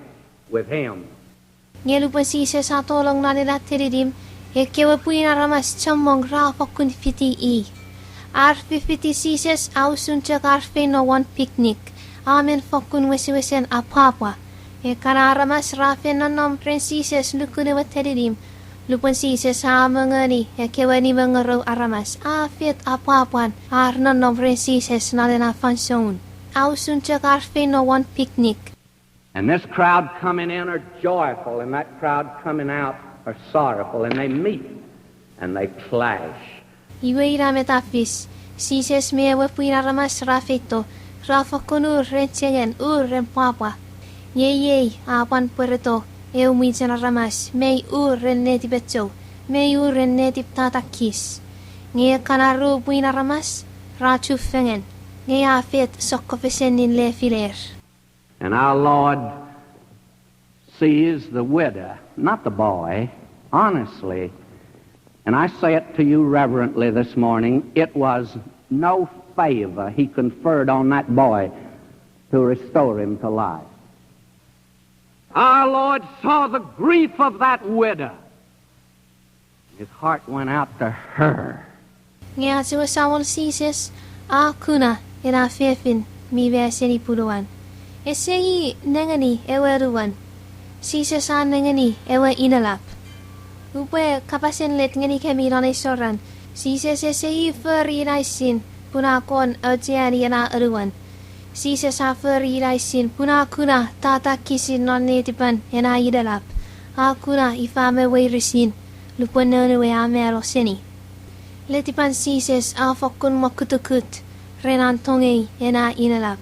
with him. Nge lupwen Jises a tolong non ena teninim, ekkewe pwin aramas chommong ra fokkun fiti i. Ar fifiti Jises a usun chok ar feino won picnic, a men fokkun wesewesen apwapwa. Ekkana aramas ra fen nonnom ren Jises nukun ewe teninim. Lupwen Jises a amongoni ekkewe nimengorou aramas, a fet apwapwan ar nonnom ren Jises non ena fansoun. A usun chok ar feino won picnic. And this crowd coming in are joyful, and that crowd coming out are sorrowful, and they meet and they clash. Iwe ina met a fis, Jises me ewe pwin aramas ra feito, ra fokkun ur ren chengen, ur ren pwapwa. Nge iei a pwan pwereto eu mwichen aramas mei ur ren netipechou, mei ur ren netip tatakis. Nge ekkana ru pwin aramas ra chufengen, nge a fet sokkofesennin lefiler. And our Lord sees the widow, not the boy, honestly. And I say it to you reverently this morning, it was no favor he conferred on that boy to restore him to life. Our Lord saw the grief of that widow. His heart went out to her. Nge ach ewe Samon Jises a kuna ena fefin mi ma seni punuan. Ese i nengeni ewe anuon. Jises a nengeni ewe inelap. Upwe kapasen let ngenikemi non ei soran. Jises ese i fori inaisin pun a kon aucheani ena anuon. Jises a fori inaisin pun a kuna tatakisin non netipan ena inelap. A kuna ifa me weiresin lupwen noun we a mano seni. Letipan Jises a fokkun mokutukut ren an tongei ena inelap.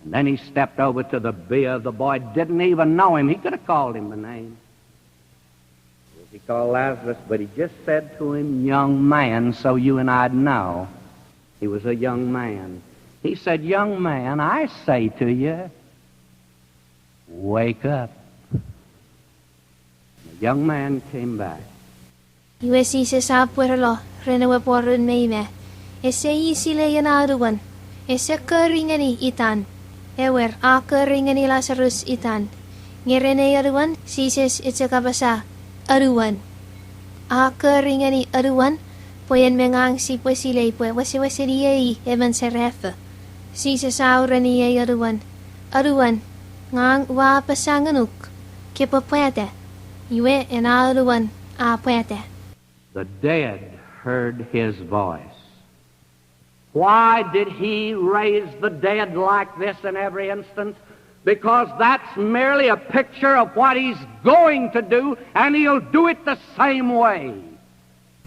And then he stepped over to the bier. The boy didn't even know him. He could have called him by name. He called Lazarus, but he just said to him, "Young man," so you and I'd know. He was a young man. He said, "Young man, I say to you, wake up." The young man came back. Iwe Jises a pwerelo ren ewe pworun me ime, ese i silei ena anuon, ese kori ngeni itan. Ewer, a kori ngeni Lazarus itan. Nge ren ei anuon, Jises ese chok apasa, "Anuon." A kori ngeni anuon, pwe en me ngang sipwe silei pwe wesewesen iei emon serafo. Jises a ureni ei anuon, "Anuon, ngang ua apasa ngonuk, kepwe pwata." Iwe ena anuon a pwata. The dead heard his voice. Why did he raise the dead like this in every instance? Because that's merely a picture of what he's going to do, and he'll do it the same way.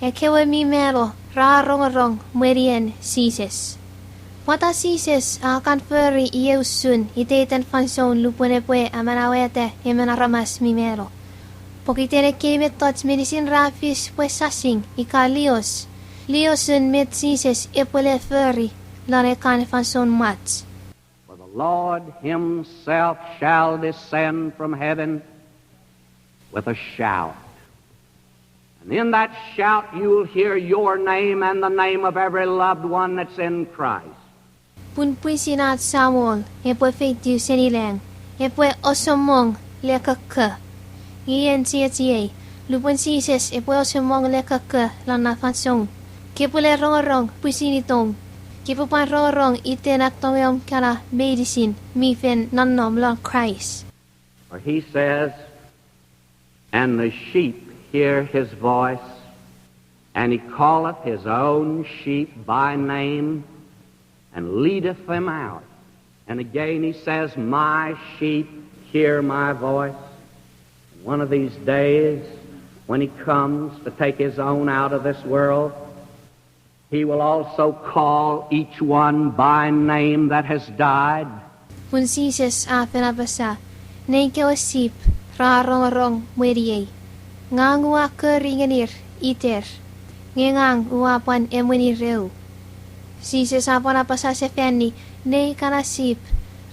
Ekkewe mi mano ra rongorong mwenien Jises. Pwata Jises a kan fori iei usun iteiten fansoun lupwen epwe amanauata emon aramas mi mano? Pokiten ekkei mettoch meinisin ra fis pwe sasing ika lios, liosun met Jises epwe le fori lon ekkan fansoun mwach. For the Lord himself shall descend from heaven with a shout. And in that shout you'll hear your name and the name of every loved one that's in Christ. Pun pwisin ach Samol epwe feitiw seni lang, epwe osomong le kokko. Ien chiechiei, lupwen Jises epwe osomong le kokko lon na fansoun, Kepwele rongorong pwisin itom. Kepwe pwan rongorong iten atongom kana meinisin mi fen nonnom lon Kraist. For he says, "And the sheep hear his voice, and he calleth his own sheep by name, and leadeth them out." And again he says, "My sheep hear my voice." And one of these days, when he comes to take his own out of this world, he will also call each one by name that has died. Pun Jises a fen apasa, nei kewe sip ra rongorong mweniei. Ngang ua kori ngenir iter, nge ngang ua pwan emwenir eu. Jises a pwan apasa sefani, nei kana sip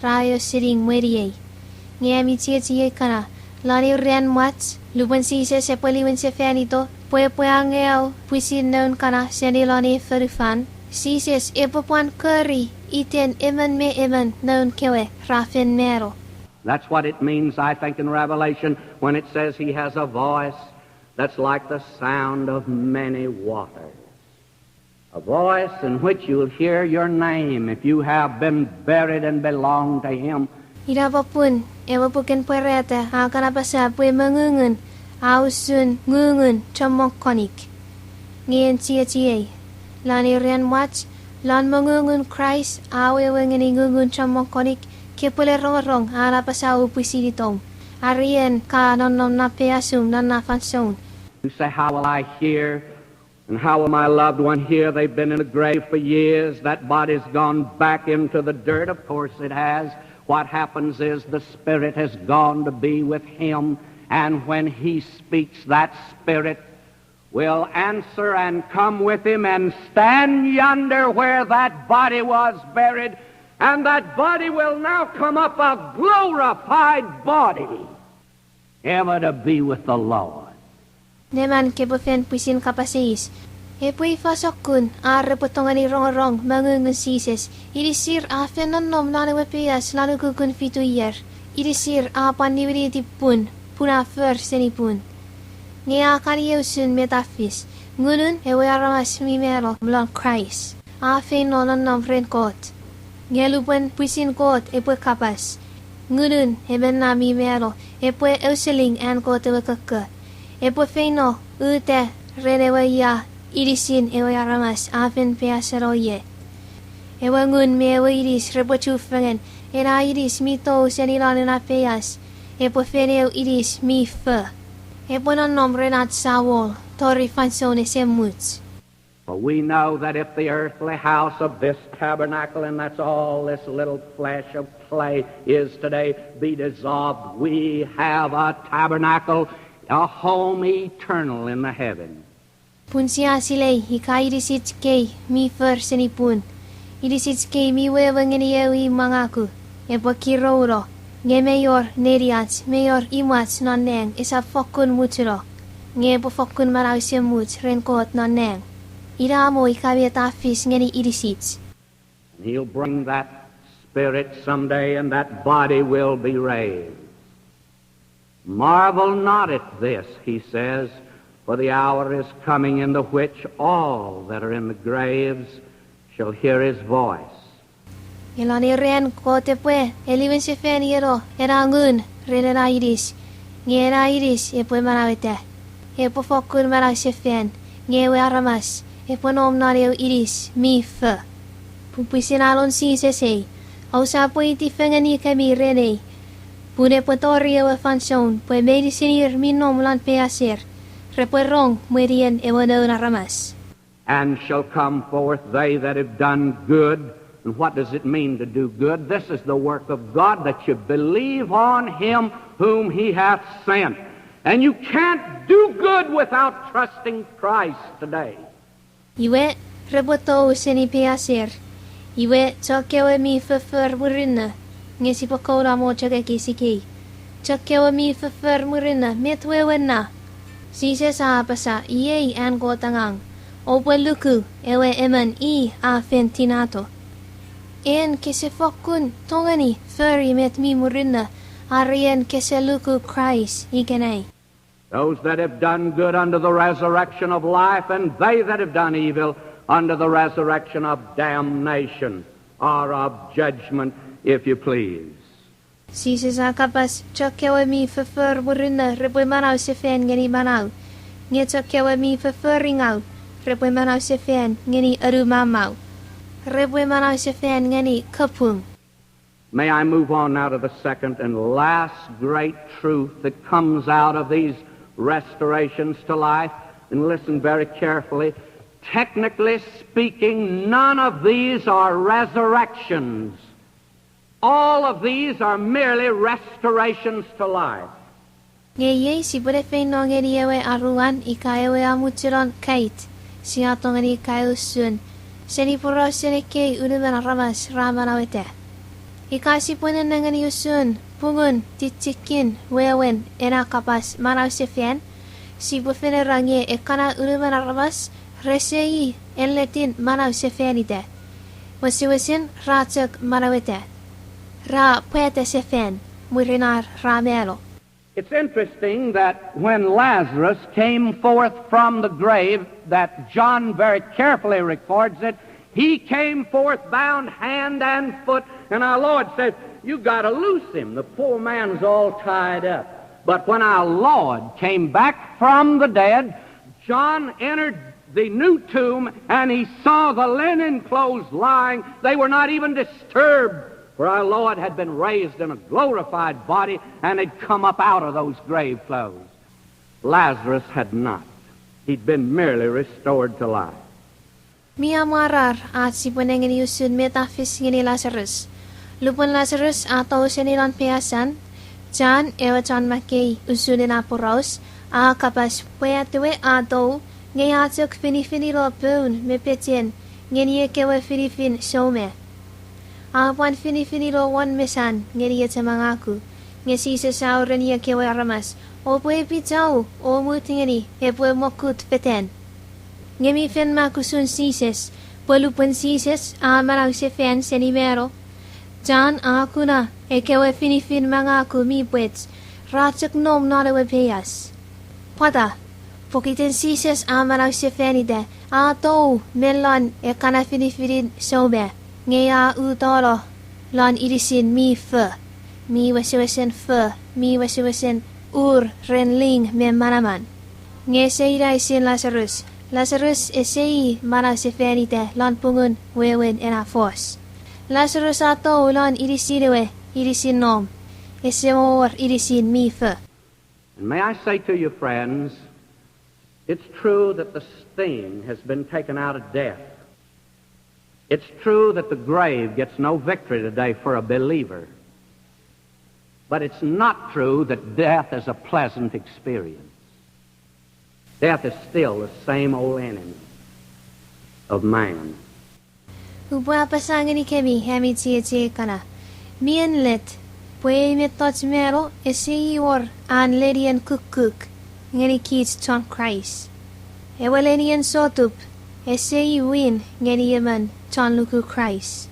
ra eu sening mweniei. Nge ami chiechiei kana, lon eu ran mwach, lupwen Jises epwe liwin sefanito pwe epwe angei pwisin noun kana seni lon ei fonufan, Jises epwe pwan kori iten emon me emon noun kewe ra fen mano. That's what it means, I think, in Revelation when it says he has a voice that's like the sound of many waters. A voice in which you'll hear your name if you have been buried and belong to him. Ina popun ewe puken pwarata a kan apasa pwe mongungun a usun ngungun chommong konik. Nge en chiechiei, lon ei ran mwach, lon mongungun Kraist a wewe ngeni ngungun chommong konik, kepwele rongorong an apasa pwisin itom, are en ka nonnom non peiasum non na fansoun. You say, "How will I hear? And how will my loved one hear? They've been in the grave for years. That body's gone back into the dirt." Of course it has. What happens is the spirit has gone to be with him. And when he speaks, that spirit will answer and come with him and stand yonder where that body was buried. And that body will now come up a glorified body, ever to be with the Lord. Neman kepwe fen pwisin kapas eis, epwe ifa sokkun ar repwe tongeni rongorong mongungun Jises, inisir a fen nonnom non ewe peias lon ukukun fitu ier, inisir a pwan niwiniti pun, pun a for seni pun. Nge a kan iei usun met a fis, ngunun ewe aramas mi mano lon Kraist a feino nonnom ren Kot. Nge lupwen pwisin Kot epwe kapas, ngunun emon na mi mano epwe auseling an Kot ewe kokko. Epwe feino uta ren ewe ia inisin ewe aramas a fen peiaseno ie. Ewe ngun me ewe inis repwe chufengen, ena inis mi tou seni lon ena peias epwe fen eu inis mi fo. Epwe nonnom ren ach samol tori fansoun esemuch. For we know that if the earthly house of this tabernacle, and that's all this little flesh of clay is today, be dissolved, we have a tabernacle, a home eternal in the heaven. Pun sia silei ika inisich kei mi for seni pun, inisich kei mi wewe ngeni eu imw mangaku, epwe kirouno, nge mei wor neniach, mei wor imwach non nang esap fokkun muchuno, nge epwe fokkun manau esemuch ren Kot non nang. Ina mo ika met a fis ngeni inisich. And he'll bring that spirit someday, and that body will be raised. Marvel not at this, he says, for the hour is coming in the which all that are in the graves shall hear his voice. Nge lon ei ran Kot epwe eliwin sefanieno ena ngun ren ena inis, nge ena inis epwe manaueta, epwe fokkun manau sefan, nge ewe aramas epwe nom non eu inis mi fo. Pun pwisin alon Jises ei, ousap weiti fengeni kemi ren ei, pun epwe tori ewe fansoun pwe meinisin ir mi nom lon peiaser repwe rong mwenien ewe Noun Aramas. And shall come forth they that have done good. And what does it mean to do good? This is the work of God, that you believe on him whom he hath sent. And you can't do good without trusting Christ today. Iwe, repwe tou seni peiaser. Iwe, chokkewe mi foffor murinno, nge sipwe kouno mo chok ekis ikei. Chokkewe mi foffor murinno, met wewen na? Jises a apasa, iei an Kot angang, oupwe luku ewe emon i a fen tinato. En kese fokkun tongeni fori met mi murinno, are en kese luku Kraist ikenai. Those that have done good unto the resurrection of life, and they that have done evil under the resurrection of damnation or of judgment, if you please. Jises a kapas, chok kewe mi foffor murinno repwe manau sefan ngeni manau, nge chok kewe mi foffor ingau repwe manau sefan ngeni anumamau, repwe manau sefan ngeni kapung. May I move on now to the second and last great truth that comes out of these restorations to life? And listen very carefully. Technically speaking, none of these are resurrections. All of these are merely restorations to life. Nge iei sipwene feino ngeni ewe aruan ika ewe amuchunon kait sia tongeni kaeo usun seni porausen ekkei unumon aramas ra manaueta. Ika sipwene nengeni usun pungun tichikin wewen ena kapas manau sefan, sipwe fen era nge ekkana unumon aramas rese i enletin manau sefanita. Wesewesen ra chok manaueta. Ra pwata sefan mwirin ar ra mano. It's interesting that when Lazarus came forth from the grave, that John very carefully records it, he came forth bound hand and foot, and our Lord says, "You gotta loose him. The poor man's all tied up." But when our Lord came back from the dead, John entered the new tomb, and he saw the linen clothes lying. They were not even disturbed, for our Lord had been raised in a glorified body and had come up out of those grave clothes. Lazarus had not. He'd been merely restored to life. Mi amwarar ach sipwe nengeni usun met a fis ngeni Lazarus. Lupwen Lazarus a tou seni lon peiasan, John, ewe chon makkei usun ena poraus, a kapas pwe atewe a tou, nge a chok finifinilo poun me pechen ngeni ekkewe finifin soume. A pwan finifinilo won mesan ngeni eche mangaku, nge Jises a ureni ekkewe aramas, oupwe epichau o mut ngeni epwe mokut fetan. Nge mi fen mak usun Jises, pwe lupwen Jises a manau sefan seni mano, John a kuna ekkewe finifin mangaku mi pwech ra chok nom non ewe peias. Pwata, pokiten Jises a manau sefanita, a tou me lon ekkana finifinin soume, nge a utono lon inisin mi fo, mi wesewesen fo, mi wesewesen ur ren ling me manaman. Nge ese ina isin Lazarus. Lazarus ese i manau sefanita lon pungun wewen ena fos. Lazarus a tou lon inisin ewe inisin nom. Ese wor inisin mi fo. And may I say to you, friends, it's true that the sting has been taken out of death. It's true that the grave gets no victory today for a believer. But it's not true that death is a pleasant experience. Death is still the same old enemy of man. Upwe apasa ngenikemi ami chiechi kana, mi ennet pwe ei mettoch mano ese i wor an lenien kukkuk ngeni kich chon Kraist. Ewe lenien sotup ese i win ngeni emon chon luku Kraist.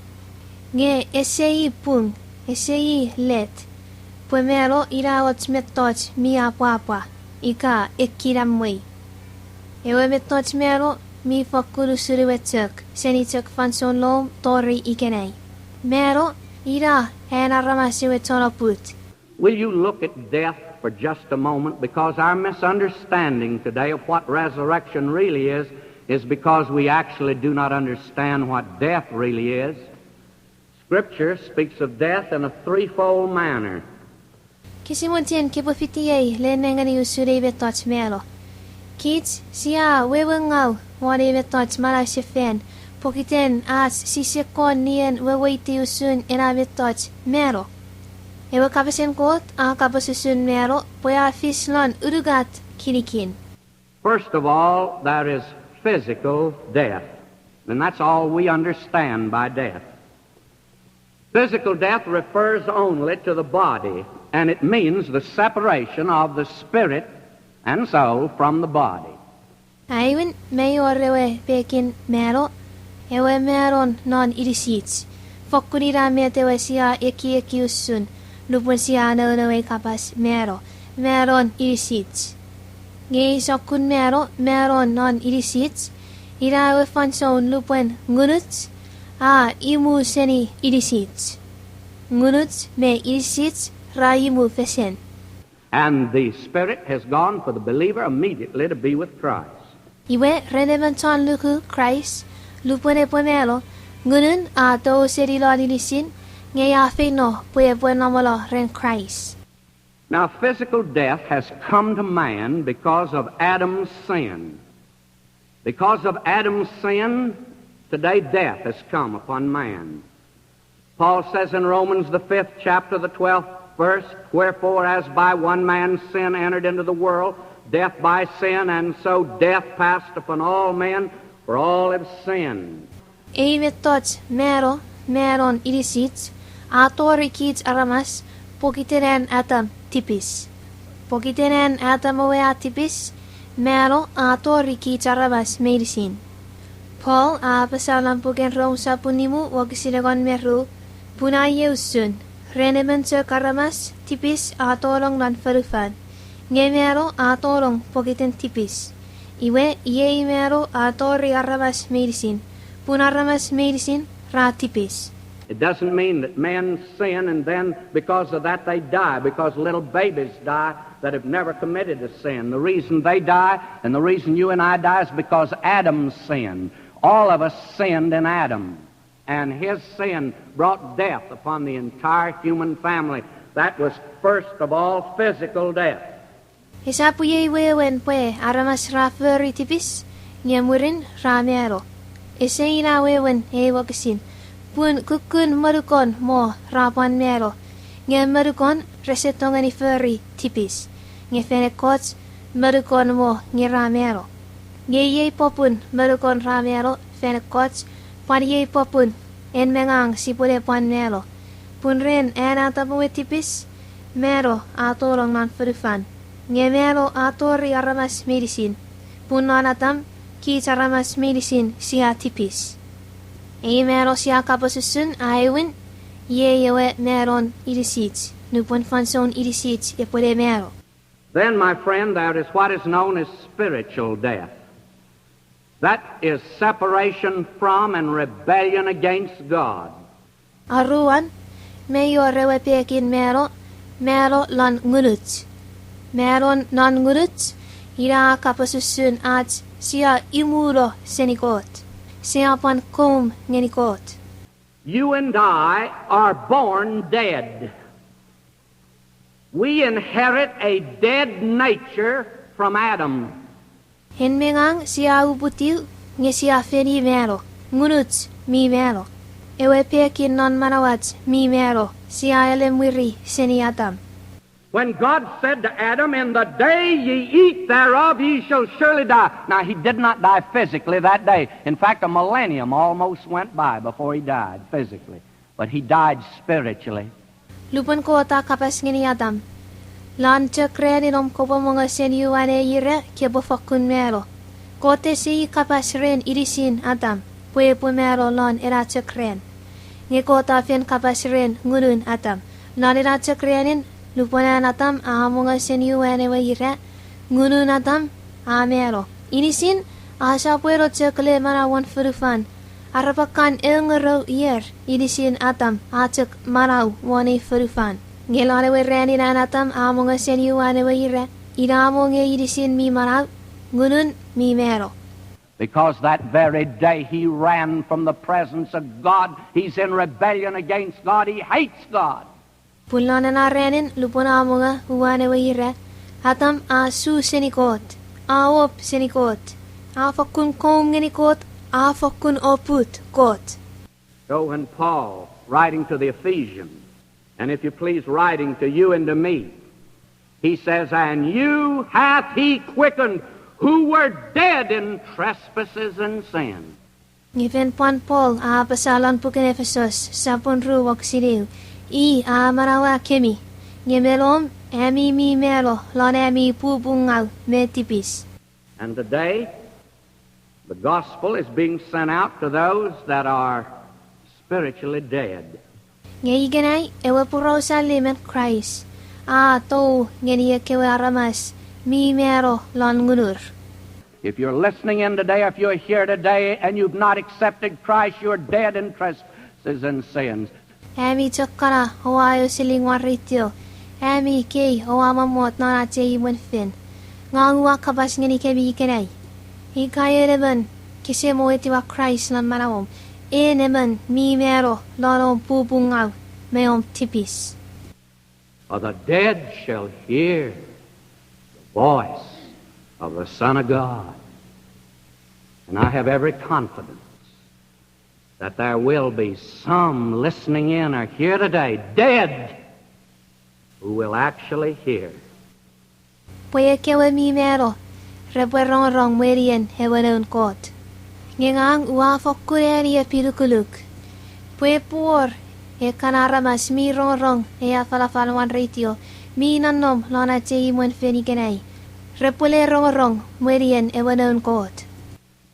Nge ese i pung, ese i let, pwe mano ina och mettoch mi apwapwa ika ekkinamwei. Ewe mettoch mano mi fokkun usun ewe chok seni chok fansoun lom tori ikenai. Mano ina an aramas ewe chon oput. Will you look at death for just a moment? Because our misunderstanding today of what resurrection really is, is because we actually do not understand what death really is. Scripture speaks of death in a threefold manner. Kese mochen kepwe fitiei le nengeni usun ei mettoch mano. Kich sia wewengau won ei mettoch manausefan, pokiten ach sise kon nien weweiti usun ena mettoch mano. Ewe kapasen Kot a kapas usun mano pwe a fis lon unungat kinikin. First of all, there is physical death, and that's all we understand by death. Physical death refers only to the body, and it means the separation of the spirit and soul from the body. Aewin, mei wor ewe pekin mano, ewe manon non inisich. Fokkun ina met ewe sia ekieki usun nupwen sia nounou ei kapas mano, manon inisich. Nge ei sokkun mano, manon non inisich, Ina ewe fansoun lupwen ngunuch a imu seni inisich. Ngunuch me inisich ra imu fesen. And the spirit has gone for the believer immediately to be with Christ. Iwe, ren emon chon luku Kraist, lupwen epwe mano, ngunun a tou seni lon inisin, nge a feino pwe epwe nomolo ren Kraist. Now, physical death has come to man because of Adam's sin. Because of Adam's sin, today death has come upon man. Paul says in Romans, the fifth chapter, the twelfth verse, "Wherefore, as by one man sin entered into the world, death by sin, and so death passed upon all men, for all have sinned." Ei mettoch mano, manon inisich, a tori kich aramas pokiten an Atam tipis. Pokiten an Atam we a tipis, mano a tori kich aramas meinisin. Paul a apasa lon puken Rom sopun nimu wokisin engon me ru, pun a iei usun, ren emon chok aramas tipis a tolong lon fonufan, nge mano a tolong pokiten tipis. Iwe, iei mano a tori aramas meinisin, pun aramas meinisin ra tipis. It doesn't mean that men sin and then because of that they die, because little babies die that have never committed a sin. The reason they die and the reason you and I die is because Adam sinned. All of us sinned in Adam, and his sin brought death upon the entire human family. That was first of all physical death. Esap iei wewen pwe aramas ra fori tipis, nge mwirin ra mano. Ese ina wewen ei wokisin, pun kukkun monukon mo ra pwan mano, nge monukon rese tongeni fori tipis, nge fan ekkoch monukon mo nge ra mano. Nge iei popun monukon ra mano fan ekkoch, pwan iei popun en me ngang sipwene pwan mano. Pun ren an Atam we tipis, mano a tolong lon fonufan, nge mano a tori aramas meinisin, pun lon Atam kich aramas meinisin sia tipis. Ei mano sia kapas usun a aewin, iei ewe manon inisich, nupwen fansoun inisich epwene mano. Then, my friend, there is what is known as spiritual death. That is separation from and rebellion against God. Aruan, mei wor ewe pekin mano, mano lon ngunuch. Manon non ngunuch, ina a kapas usun ach sia imuno seni Kot. Sia pwan koum ngeni Kot. You and I are born dead. We inherit a dead nature from Adam. En me ngang sia uputiw, nge sia fen mano, ngunuch mi mano. Ewe pekin non manauach mi mano, sia elemwiri seni Atam. When God said to Adam, "In the day ye eat thereof, ye shall surely die." Now, he did not die physically that day. In fact, a millennium almost went by before he died physically. But he died spiritually. Lupwen Kot a kapas ngeni Atam, lon chok ranin om kopwe mongo seni uwan ei ira kopwe fokkun mano. Kot ese kapas ren inisin Atam, pwe epwe mano lon ena chok ran. Nge Kot a fen kapas ren ngunun Atam. Lon ena chok ranin, lupwen an Atam a mongo seni uwan ewe ira, ngunun Atam a mano. Inisin a sopweno chok le manau won fonufan. Arap kan engorou ier inisin Atam a chok manau won ei fonufan. Nge lon ewe ranin an Atam a mongo seni uwan ewe ira, ina mo nge inisin mi manau, ngunun mi mano. Because that very day he ran from the presence of God, he's in rebellion against God, he hates God. Pun lon ena ranin lupwen a mongo uwan ewe ira, Atam a su seni Kot, a op seni Kot, a fokkun koum ngeni Kot, a fokkun oput Kot. So when Paul, writing to the Ephesians, and if you please, writing to you and to me, he says, "And you hath he quickened who were dead in trespasses and sin." Nge fen pwan Paul a apasa lon puken Efesos, sopun ru wokisin eu, I a amanaua kemi, nge me lom ami mi mano lon ami pupungau me tipis. And today, the gospel is being sent out to those that are spiritually dead. Nge ikenai ewe poraus allimen Kraist a tou ngeni ekkewe aramas mi mano lon ngunur. If you're listening in today, if you're here today and you've not accepted Christ, you're dead in trespasses and sins. Ami chok kana oua eu seling won retio, ami kei oua mommot non ach ei imwen fen, ngang ua kapas ngenikemi ikenai, ika en emon kese mo etiwa Kraist non manauom, en emon mi mano non om pupungau me om tipis. For the dead shall hear the voice of the Son of God. And I have every confidence that there will be some listening in or here today, dead, who will actually hear. Pwe ekkewe mi mano repwe rongorong mwenien ewe Noun Kot. Nge ngang ua fokkun eani epilukuluk pwe epwe wor ekkana aramas mi rongorong ei afalafal won retio, mi nonnom non ach ei imwen fen ikenai, repwe le rongorong mwenien ewe Noun Kot.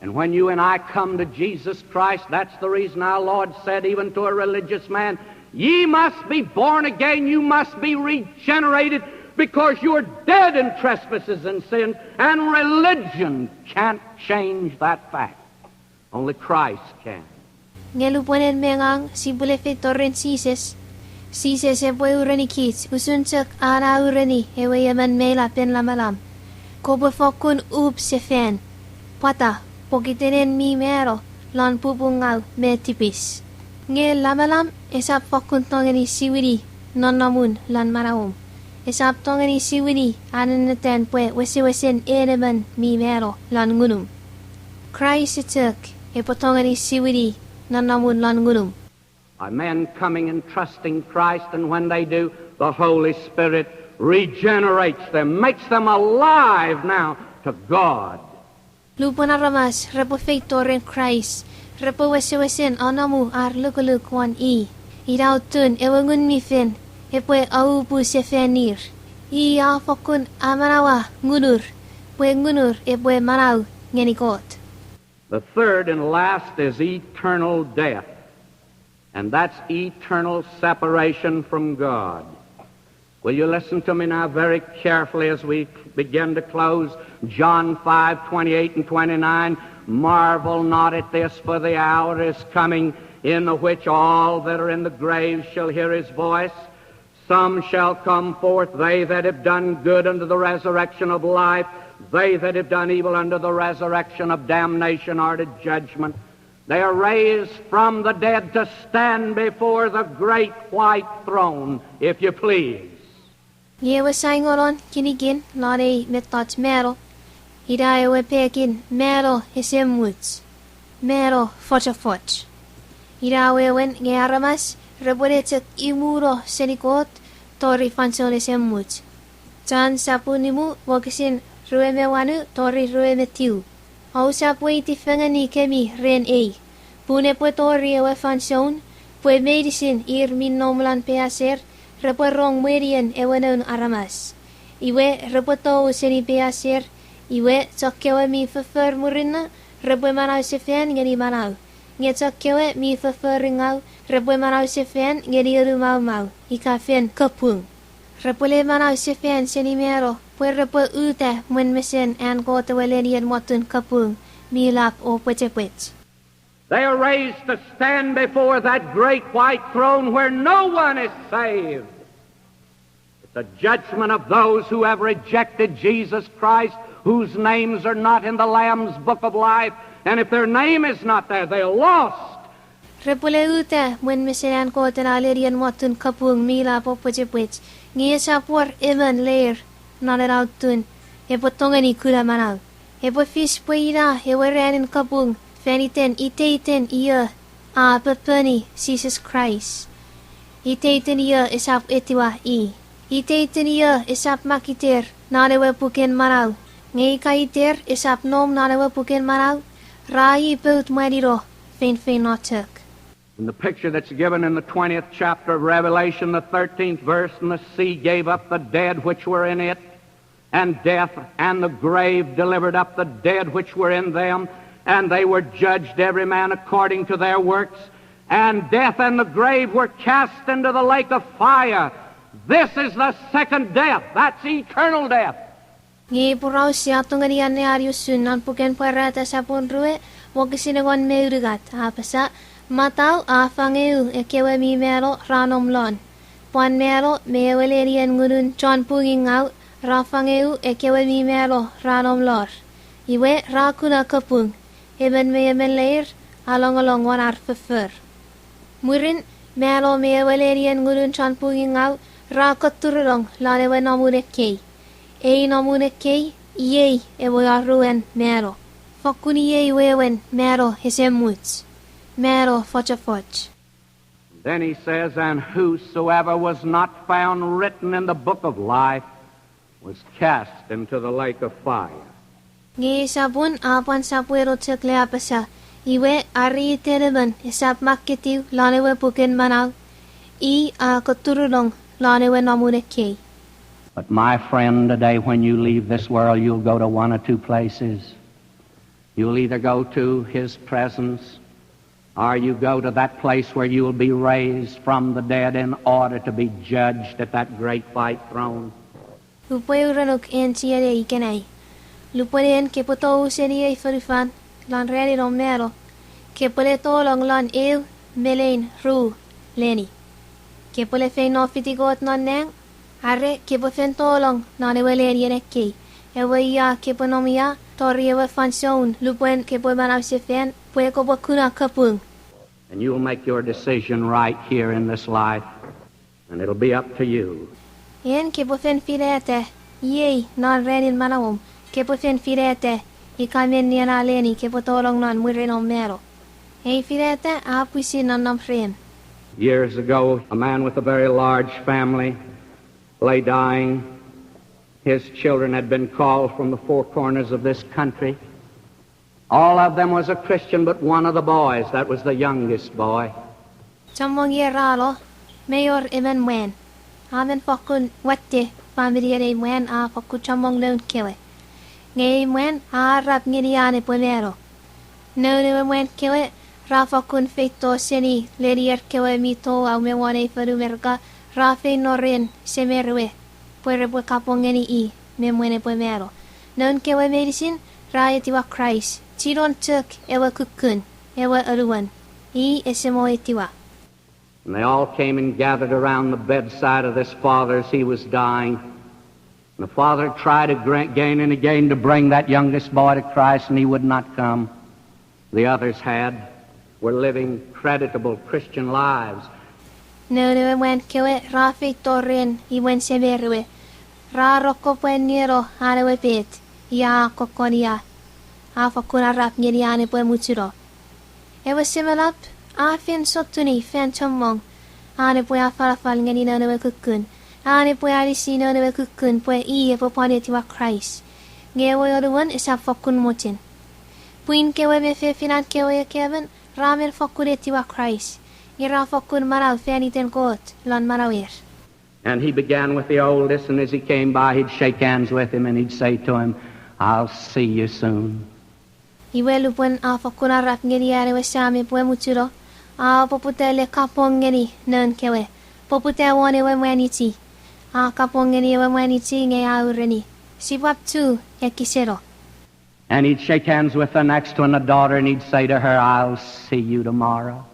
And when you and I come to Jesus Christ, that's the reason our Lord said, even to a religious man, "Ye must be born again, you must be regenerated, because you're dead in trespasses and sins, and religion can't change that fact. Only Christ can." Nge lupwen en me ngang sipwele feito ren Jises, Jises epwe urenikich usun chok an a ureni ewe emon meilapen lamalam, kopwe fokkun up sefan. Pwata? Pokiten en mi mano non pupungau me tipis. Nge lamalam esap fokkun tongeni siwini nonnomun lon manauom. Esap tongeni siwini an ennetin pwe wesewesen en emon mi mano lon ngunum. Kraist chok epwe tongeni siwini nonnomun lon ngunum. A man coming and trusting Christ, and when they do, the Holy Spirit regenerates them, makes them alive now to God. Lupwen aramas repwe feito ren Kraist, repwe wesewesen anomu ar lukuluk won i, ina atun ewe Ngun mi Fel epwe aupu sefanir. I a fokkun amanaua ngunur, pwe ngunur epwe manau ngeni Kot. The third and last is eternal death, and that's eternal separation from God. Will you listen to me now very carefully as we begin to close? John five twenty-eight and twenty-nine, "Marvel not at this, for the hour is coming in the which all that are in the grave shall hear his voice. Some shall come forth, they that have done good unto the resurrection of life, they that have done evil unto the resurrection of damnation or to judgment." They are raised from the dead to stand before the great white throne, if you please. Nge ewe saingonon kinikin non ei mettoch mano, ina ewe pekin mano esemuch, mano fochofoch. Ina wewen nge aramas repwe ne chok imuno seni Kot tori fansoun esemuch. John sapun nimu wokisin rue me wanu tori rue me tiu. Ousap weiti fengeni kemi ren ei, pun epwe tori ewe fansoun pwe meinisin ir mi nom lon peiaser repwe rong mwenien ewe Noun Aramas. Iwe repwe tou seni peiaser, iwe chok kewe mi foffor murinno repwe manau sefan ngeni manau, nge chok kewe mi fofforingau repwe manau sefan ngeni anumaumau ika fen kapung. Repwe le manau sefan seni mano pwe repwe uta mwen mesen an Kot ewe lenien motun kapung mi lap o pwechepwech. They are raised to stand before that great white throne where no one is saved. It's a judgment of those who have rejected Jesus Christ, whose names are not in the Lamb's book of life, and if their name is not there, they're lost. Repwe le uta mwen mesen an Kot ena lenien motun kapung mi lap o pwechepwech, nge esap wor emon leir non ena otun epwe tongeni kuna manau. Epwe fis pwe ina ewe ranin kapung fan iten iteiten io a poponi Jises Kraist. Iteiten io esap etiwa i. Iteiten io esap mak iter non ewe puken manau. Nge ika iter esap nom non ewe puken manau, ra i pout mwanino feinfeino chok. In the picture that's given in the twentieth chapter of Revelation, the thirteenth verse, "And the sea gave up the dead which were in it, and death and the grave delivered up the dead which were in them, and they were judged every man according to their works. And death and the grave were cast into the lake of fire." This is the second death. That's eternal death. Nge ei poraus sia tongeni anneani usun non puken Pwarata sapun rue, wokisin engon me unungat, a apasa, Matau a fangeu ekkewe mi mano ra nom lon. Pwan mano me ewe lenien ngunun chon pungingau ra fangeu ekkewe mi mano ra nom lor. Iwe ra kuna kapung, emon me emon leir a longolong won ar foffor. Mwirin, mano me ewe lenien ngunun chon pungingau ra kotturunong lon ewe nomun ekkei. Ei nomun ekkei, iei ewe aruen mano. Fokkun iei wewen mano ese much. Mano fochofoch. Then he says, And whosoever was not found written in the book of life was cast into the lake of fire. Nge ei sapun a pwan sapweno chok le apasa, Iwe, are iten emon esap makketiw lon ewe puken manau, i a kotturunong lon ewe nomun ekkei. But my friend, today when you leave this world, you'll go to one or two places. You'll either go to his presence, or you go to that place where you will be raised from the dead in order to be judged at that great white throne. Upwe urenuk en chienei ikenai. Lupwen en kepwe tou seni ei fonufan, lon ranin om mano, kepwe le tolong lon eu me lein ru leni. Kepwe le feino fiti Kot non nang, are kepwe fen tolong lon ewe lenien ekkei, ewe ia kepwe nom ia tori ewe fansoun lupwen kepwe manausefan pwe kopwe kuna kapung. And you'll make your decision right here in this life, and it'll be up to you. En kepwe fen finata, iei non ranin manauom, kepwe fen finata ika menni ena leni kepwe tolong non mwirin om mano. Ei finata a pwisin nonnom rem. Years ago, a man with a very large family lay dying. His children had been called from the four corners of this country. All of them was a Christian, but one of the boys, that was the youngest boy. Chommong ier a no, mi wor emon mwan. A men fokkun watte faminien ei mwan, a fokkun chommong noun kewe. Nge ei mwan a arap ngeni an epwe mano. Noun ewe mwan kewe ra fokkun feito seni lenier kewe mi touau me won ei fonu Merika, ra feino ren semer we pwe repwe kapong ngeni i me mwen epwe mano. Noun kewe meinisin ra etiwa Kraist, chinon chok ewe kukkun, ewe anuon, i ese mo etiwa. And they all came and gathered around the bedside of this father as he was dying. And the father tried again and again to bring that youngest boy to Christ, and he would not come. The others had, were living creditable Christian lives. Noun ewe mwan kewe ra feito ren imwen semer we. Ra rokopwe nieno an ewe pet, ia a kokkon ia. A fokkun arap ngeni an epwe muchuno. Ewe semelap a fen sotuni fan chommong an epwe afalafal ngeni noun ewe kukkun, an epwe anisi noun ewe kukkun pwe i epwe pwan etiwa Kraist. Nge ewe anuon esap fokkun mochen. Pwin kewe me fefinan kewe ekkeemon ra men fokkun etiwa Kraist, nge ra fokkun manau fan iten Kot lon manauer. And he began with the oldest, and as he came by, he'd shake hands with him and he'd say to him, I'll see you soon. Iwe lupwen a fokkun arap ngeni an ewe sam epwe muchuno, a poputa le kapong ngeni noun kewe, poputa won ewe mwanichi. A kapong ngeni ewe mwanichi nge a ureni, Sipwap chu ekiseno. And he'd shake hands with the next one, a daughter, and he'd say to her, I'll see you tomorrow.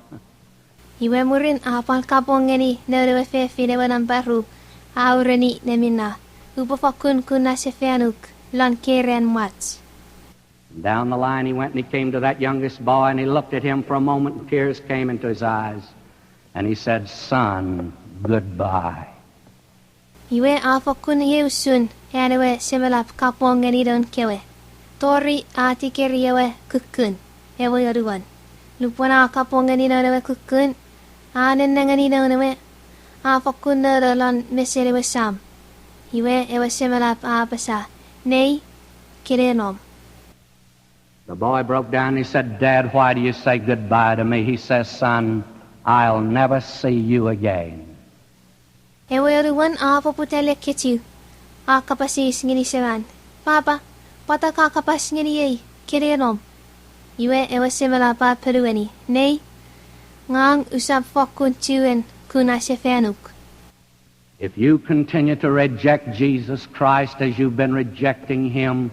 Iwe mwirin a pwan kapong ngeni noun ewe fefin ewe nampa ru, a ureni neminna, Upwe fokkun kuna sefanuk lon keran mwach. And down the line he went and he came to that youngest boy and he looked at him for a moment and tears came into his eyes. And he said, Son, goodbye. Iwe a fokkun iei usun an ewe semelap kapong ngeni noun kewe. Tori a tikeri ewe kukkun, ewe anuon. Lupwen a kapong ngeni noun ewe kukkun, a nennengeni noun ewe, a fokkun nolo lon mesen ewe sam. Iwe ewe semelap a apasa, Nei, kene nom. The boy broke down and he said, Dad, why do you say goodbye to me? He says, Son, I'll never see you again. Ewe anuon a poputa le kechiw, a kapas eis ngeni seman, Papa, pwata ka kapas ngeniei kene nom? Iwe ewe semelap a ponueni, Nei, ngang usap fokkun chuen kuna sefanuk. If you continue to reject Jesus Christ as you've been rejecting him,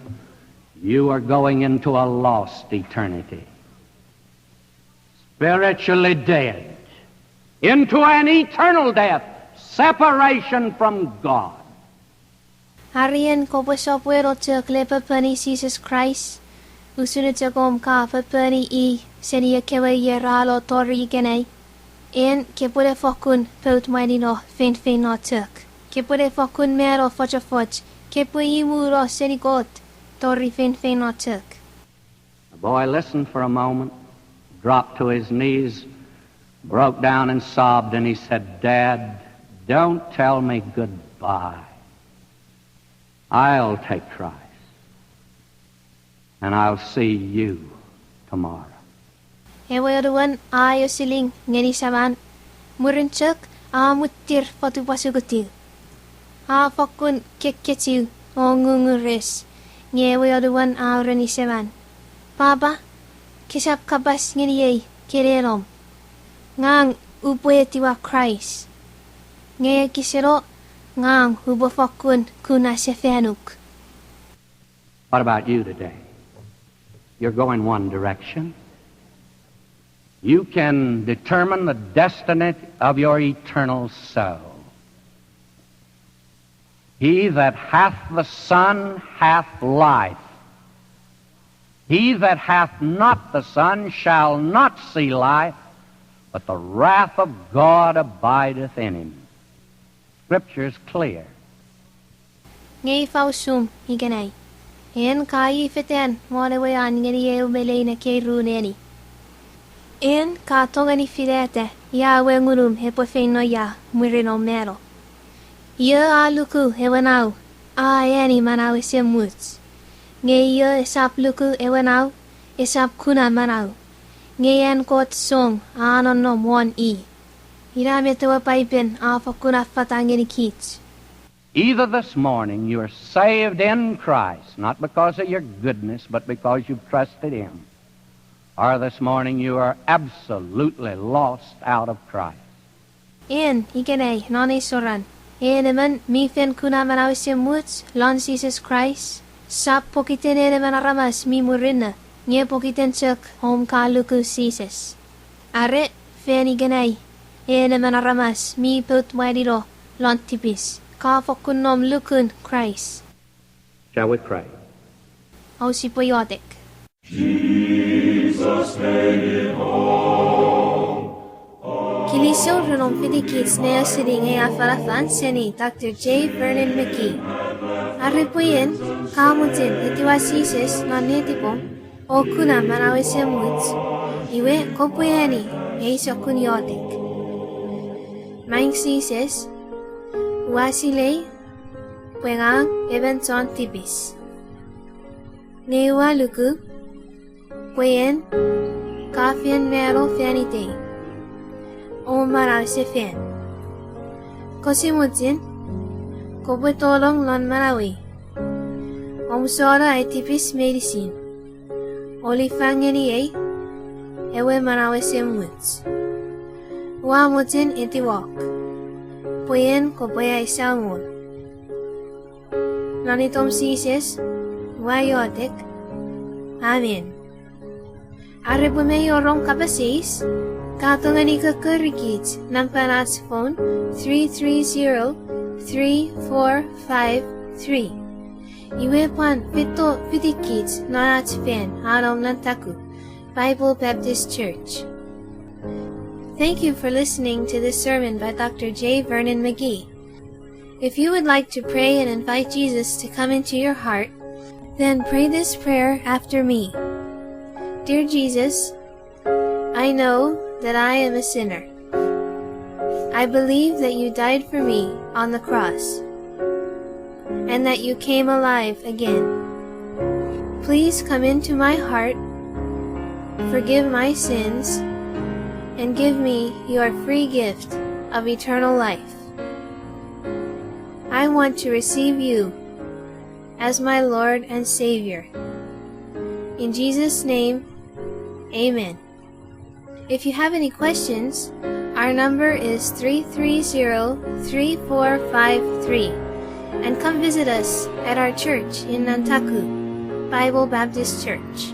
you are going into a lost eternity. Spiritually dead, into an eternal death, separation from God. Arien kopwe sopweno chok le poponi Jises Kraist, usun chok om ka poponi i seni ekkewe ier a no tori ikenai, en kepwene fokkun pout mwanino feinfeino chok. Kepwene fokkun mano fochofoch, kepwe imuno seni Kot tori feinfeino chok. The boy listened for a moment, dropped to his knees, broke down and sobbed, and he said, "Dad, don't tell me goodbye. I'll take Christ, and I'll see you tomorrow." Ewe anuon a eosiling ngeni seman, mwirin chok a muttir fotupwasukutiw. A fokkun kekkechiw o ngungures, nge ewe anuon a ureni seman, Papa, kesap kapas ngeniei kenenom. Ngang upwe etiwa Kraist. Nge ekiseno, ngang upwe fokkun kuna sefanuk. What about you today? You're going one direction. You can determine the destiny of your eternal soul. He that hath the Son hath life. He that hath not the Son shall not see life, but the wrath of God abideth in him. Scripture's clear. Nge ifa usum ikenai? En ka ifetan won ewe an ngeni eu me lein ekkei ru neni? En ka tongeni finata ia ewe ngunum epwe feino ia mwirin om mano? Io a luku ewe Nau a eani manau esemuch. Nge io esap luku ewe Nau esap kuna manau. Nge an Kot song a nonnom won i. Ina met ewe Paipen a fokkun affata ngenikich. Either this morning you are saved in Christ, not because of your goodness, but because you've trusted him, or this morning you are absolutely lost out of Christ. En ikenai non ei soran, en emon mi fen kuna manau esemuch lon Jises Kraist, sap pokiten en emon aramas mi murinno, nge pokiten chok om ka luku Jises. Are, fen ikenai, en emon aramas mi pout mwanino lon tipis, ka fokkun nom lukun Kraist. Shall we pray? Ousipwe iotek. Kilisou ren om fitikich ne ausening ei afanafan seni Doctor J. Vernon McGee. Are pwe en ka mochen etiwa Jises non netipom o kuna manau esemuch, iwe kopwe ani ei sokkun iotek. Maing Jises, ua silei pwe ngang emon chon tipis. Nge ua luku pwe en ka fen mano fan itei o manau sefan. Kose mochen kopwe tolong lon manauei, omusano ai tipis meinisin, o lifang ngeniei ewe manau esemuch. Ua mochen etiwok pwe en kopwe ai Samon. Non itom Jises ua iotek. Amen. Are pwe mei wor om kapas eis, ka tongeni kokkorikich nampan ach phone three three zero three four five three. Iwe pwan feito fitikich non ach fan a nom non taku Bible Baptist Church. Thank you for listening to this sermon by Doctor J. Vernon McGee. If you would like to pray and invite Jesus to come into your heart, then pray this prayer after me. Dear Jesus, I know that I am a sinner. I believe that you died for me on the cross and that you came alive again. Please come into my heart, forgive my sins, and give me your free gift of eternal life. I want to receive you as my Lord and Savior. In Jesus' name, amen. If you have any questions, And come visit us at our church in Nantaku, Bible Baptist Church.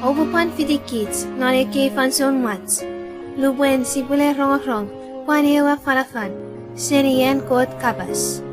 Oupwe pwan fitikich non ekkei fansoun mwach, lupwen sipwele rongorong pwan ew afanafan seni an Kot kapas.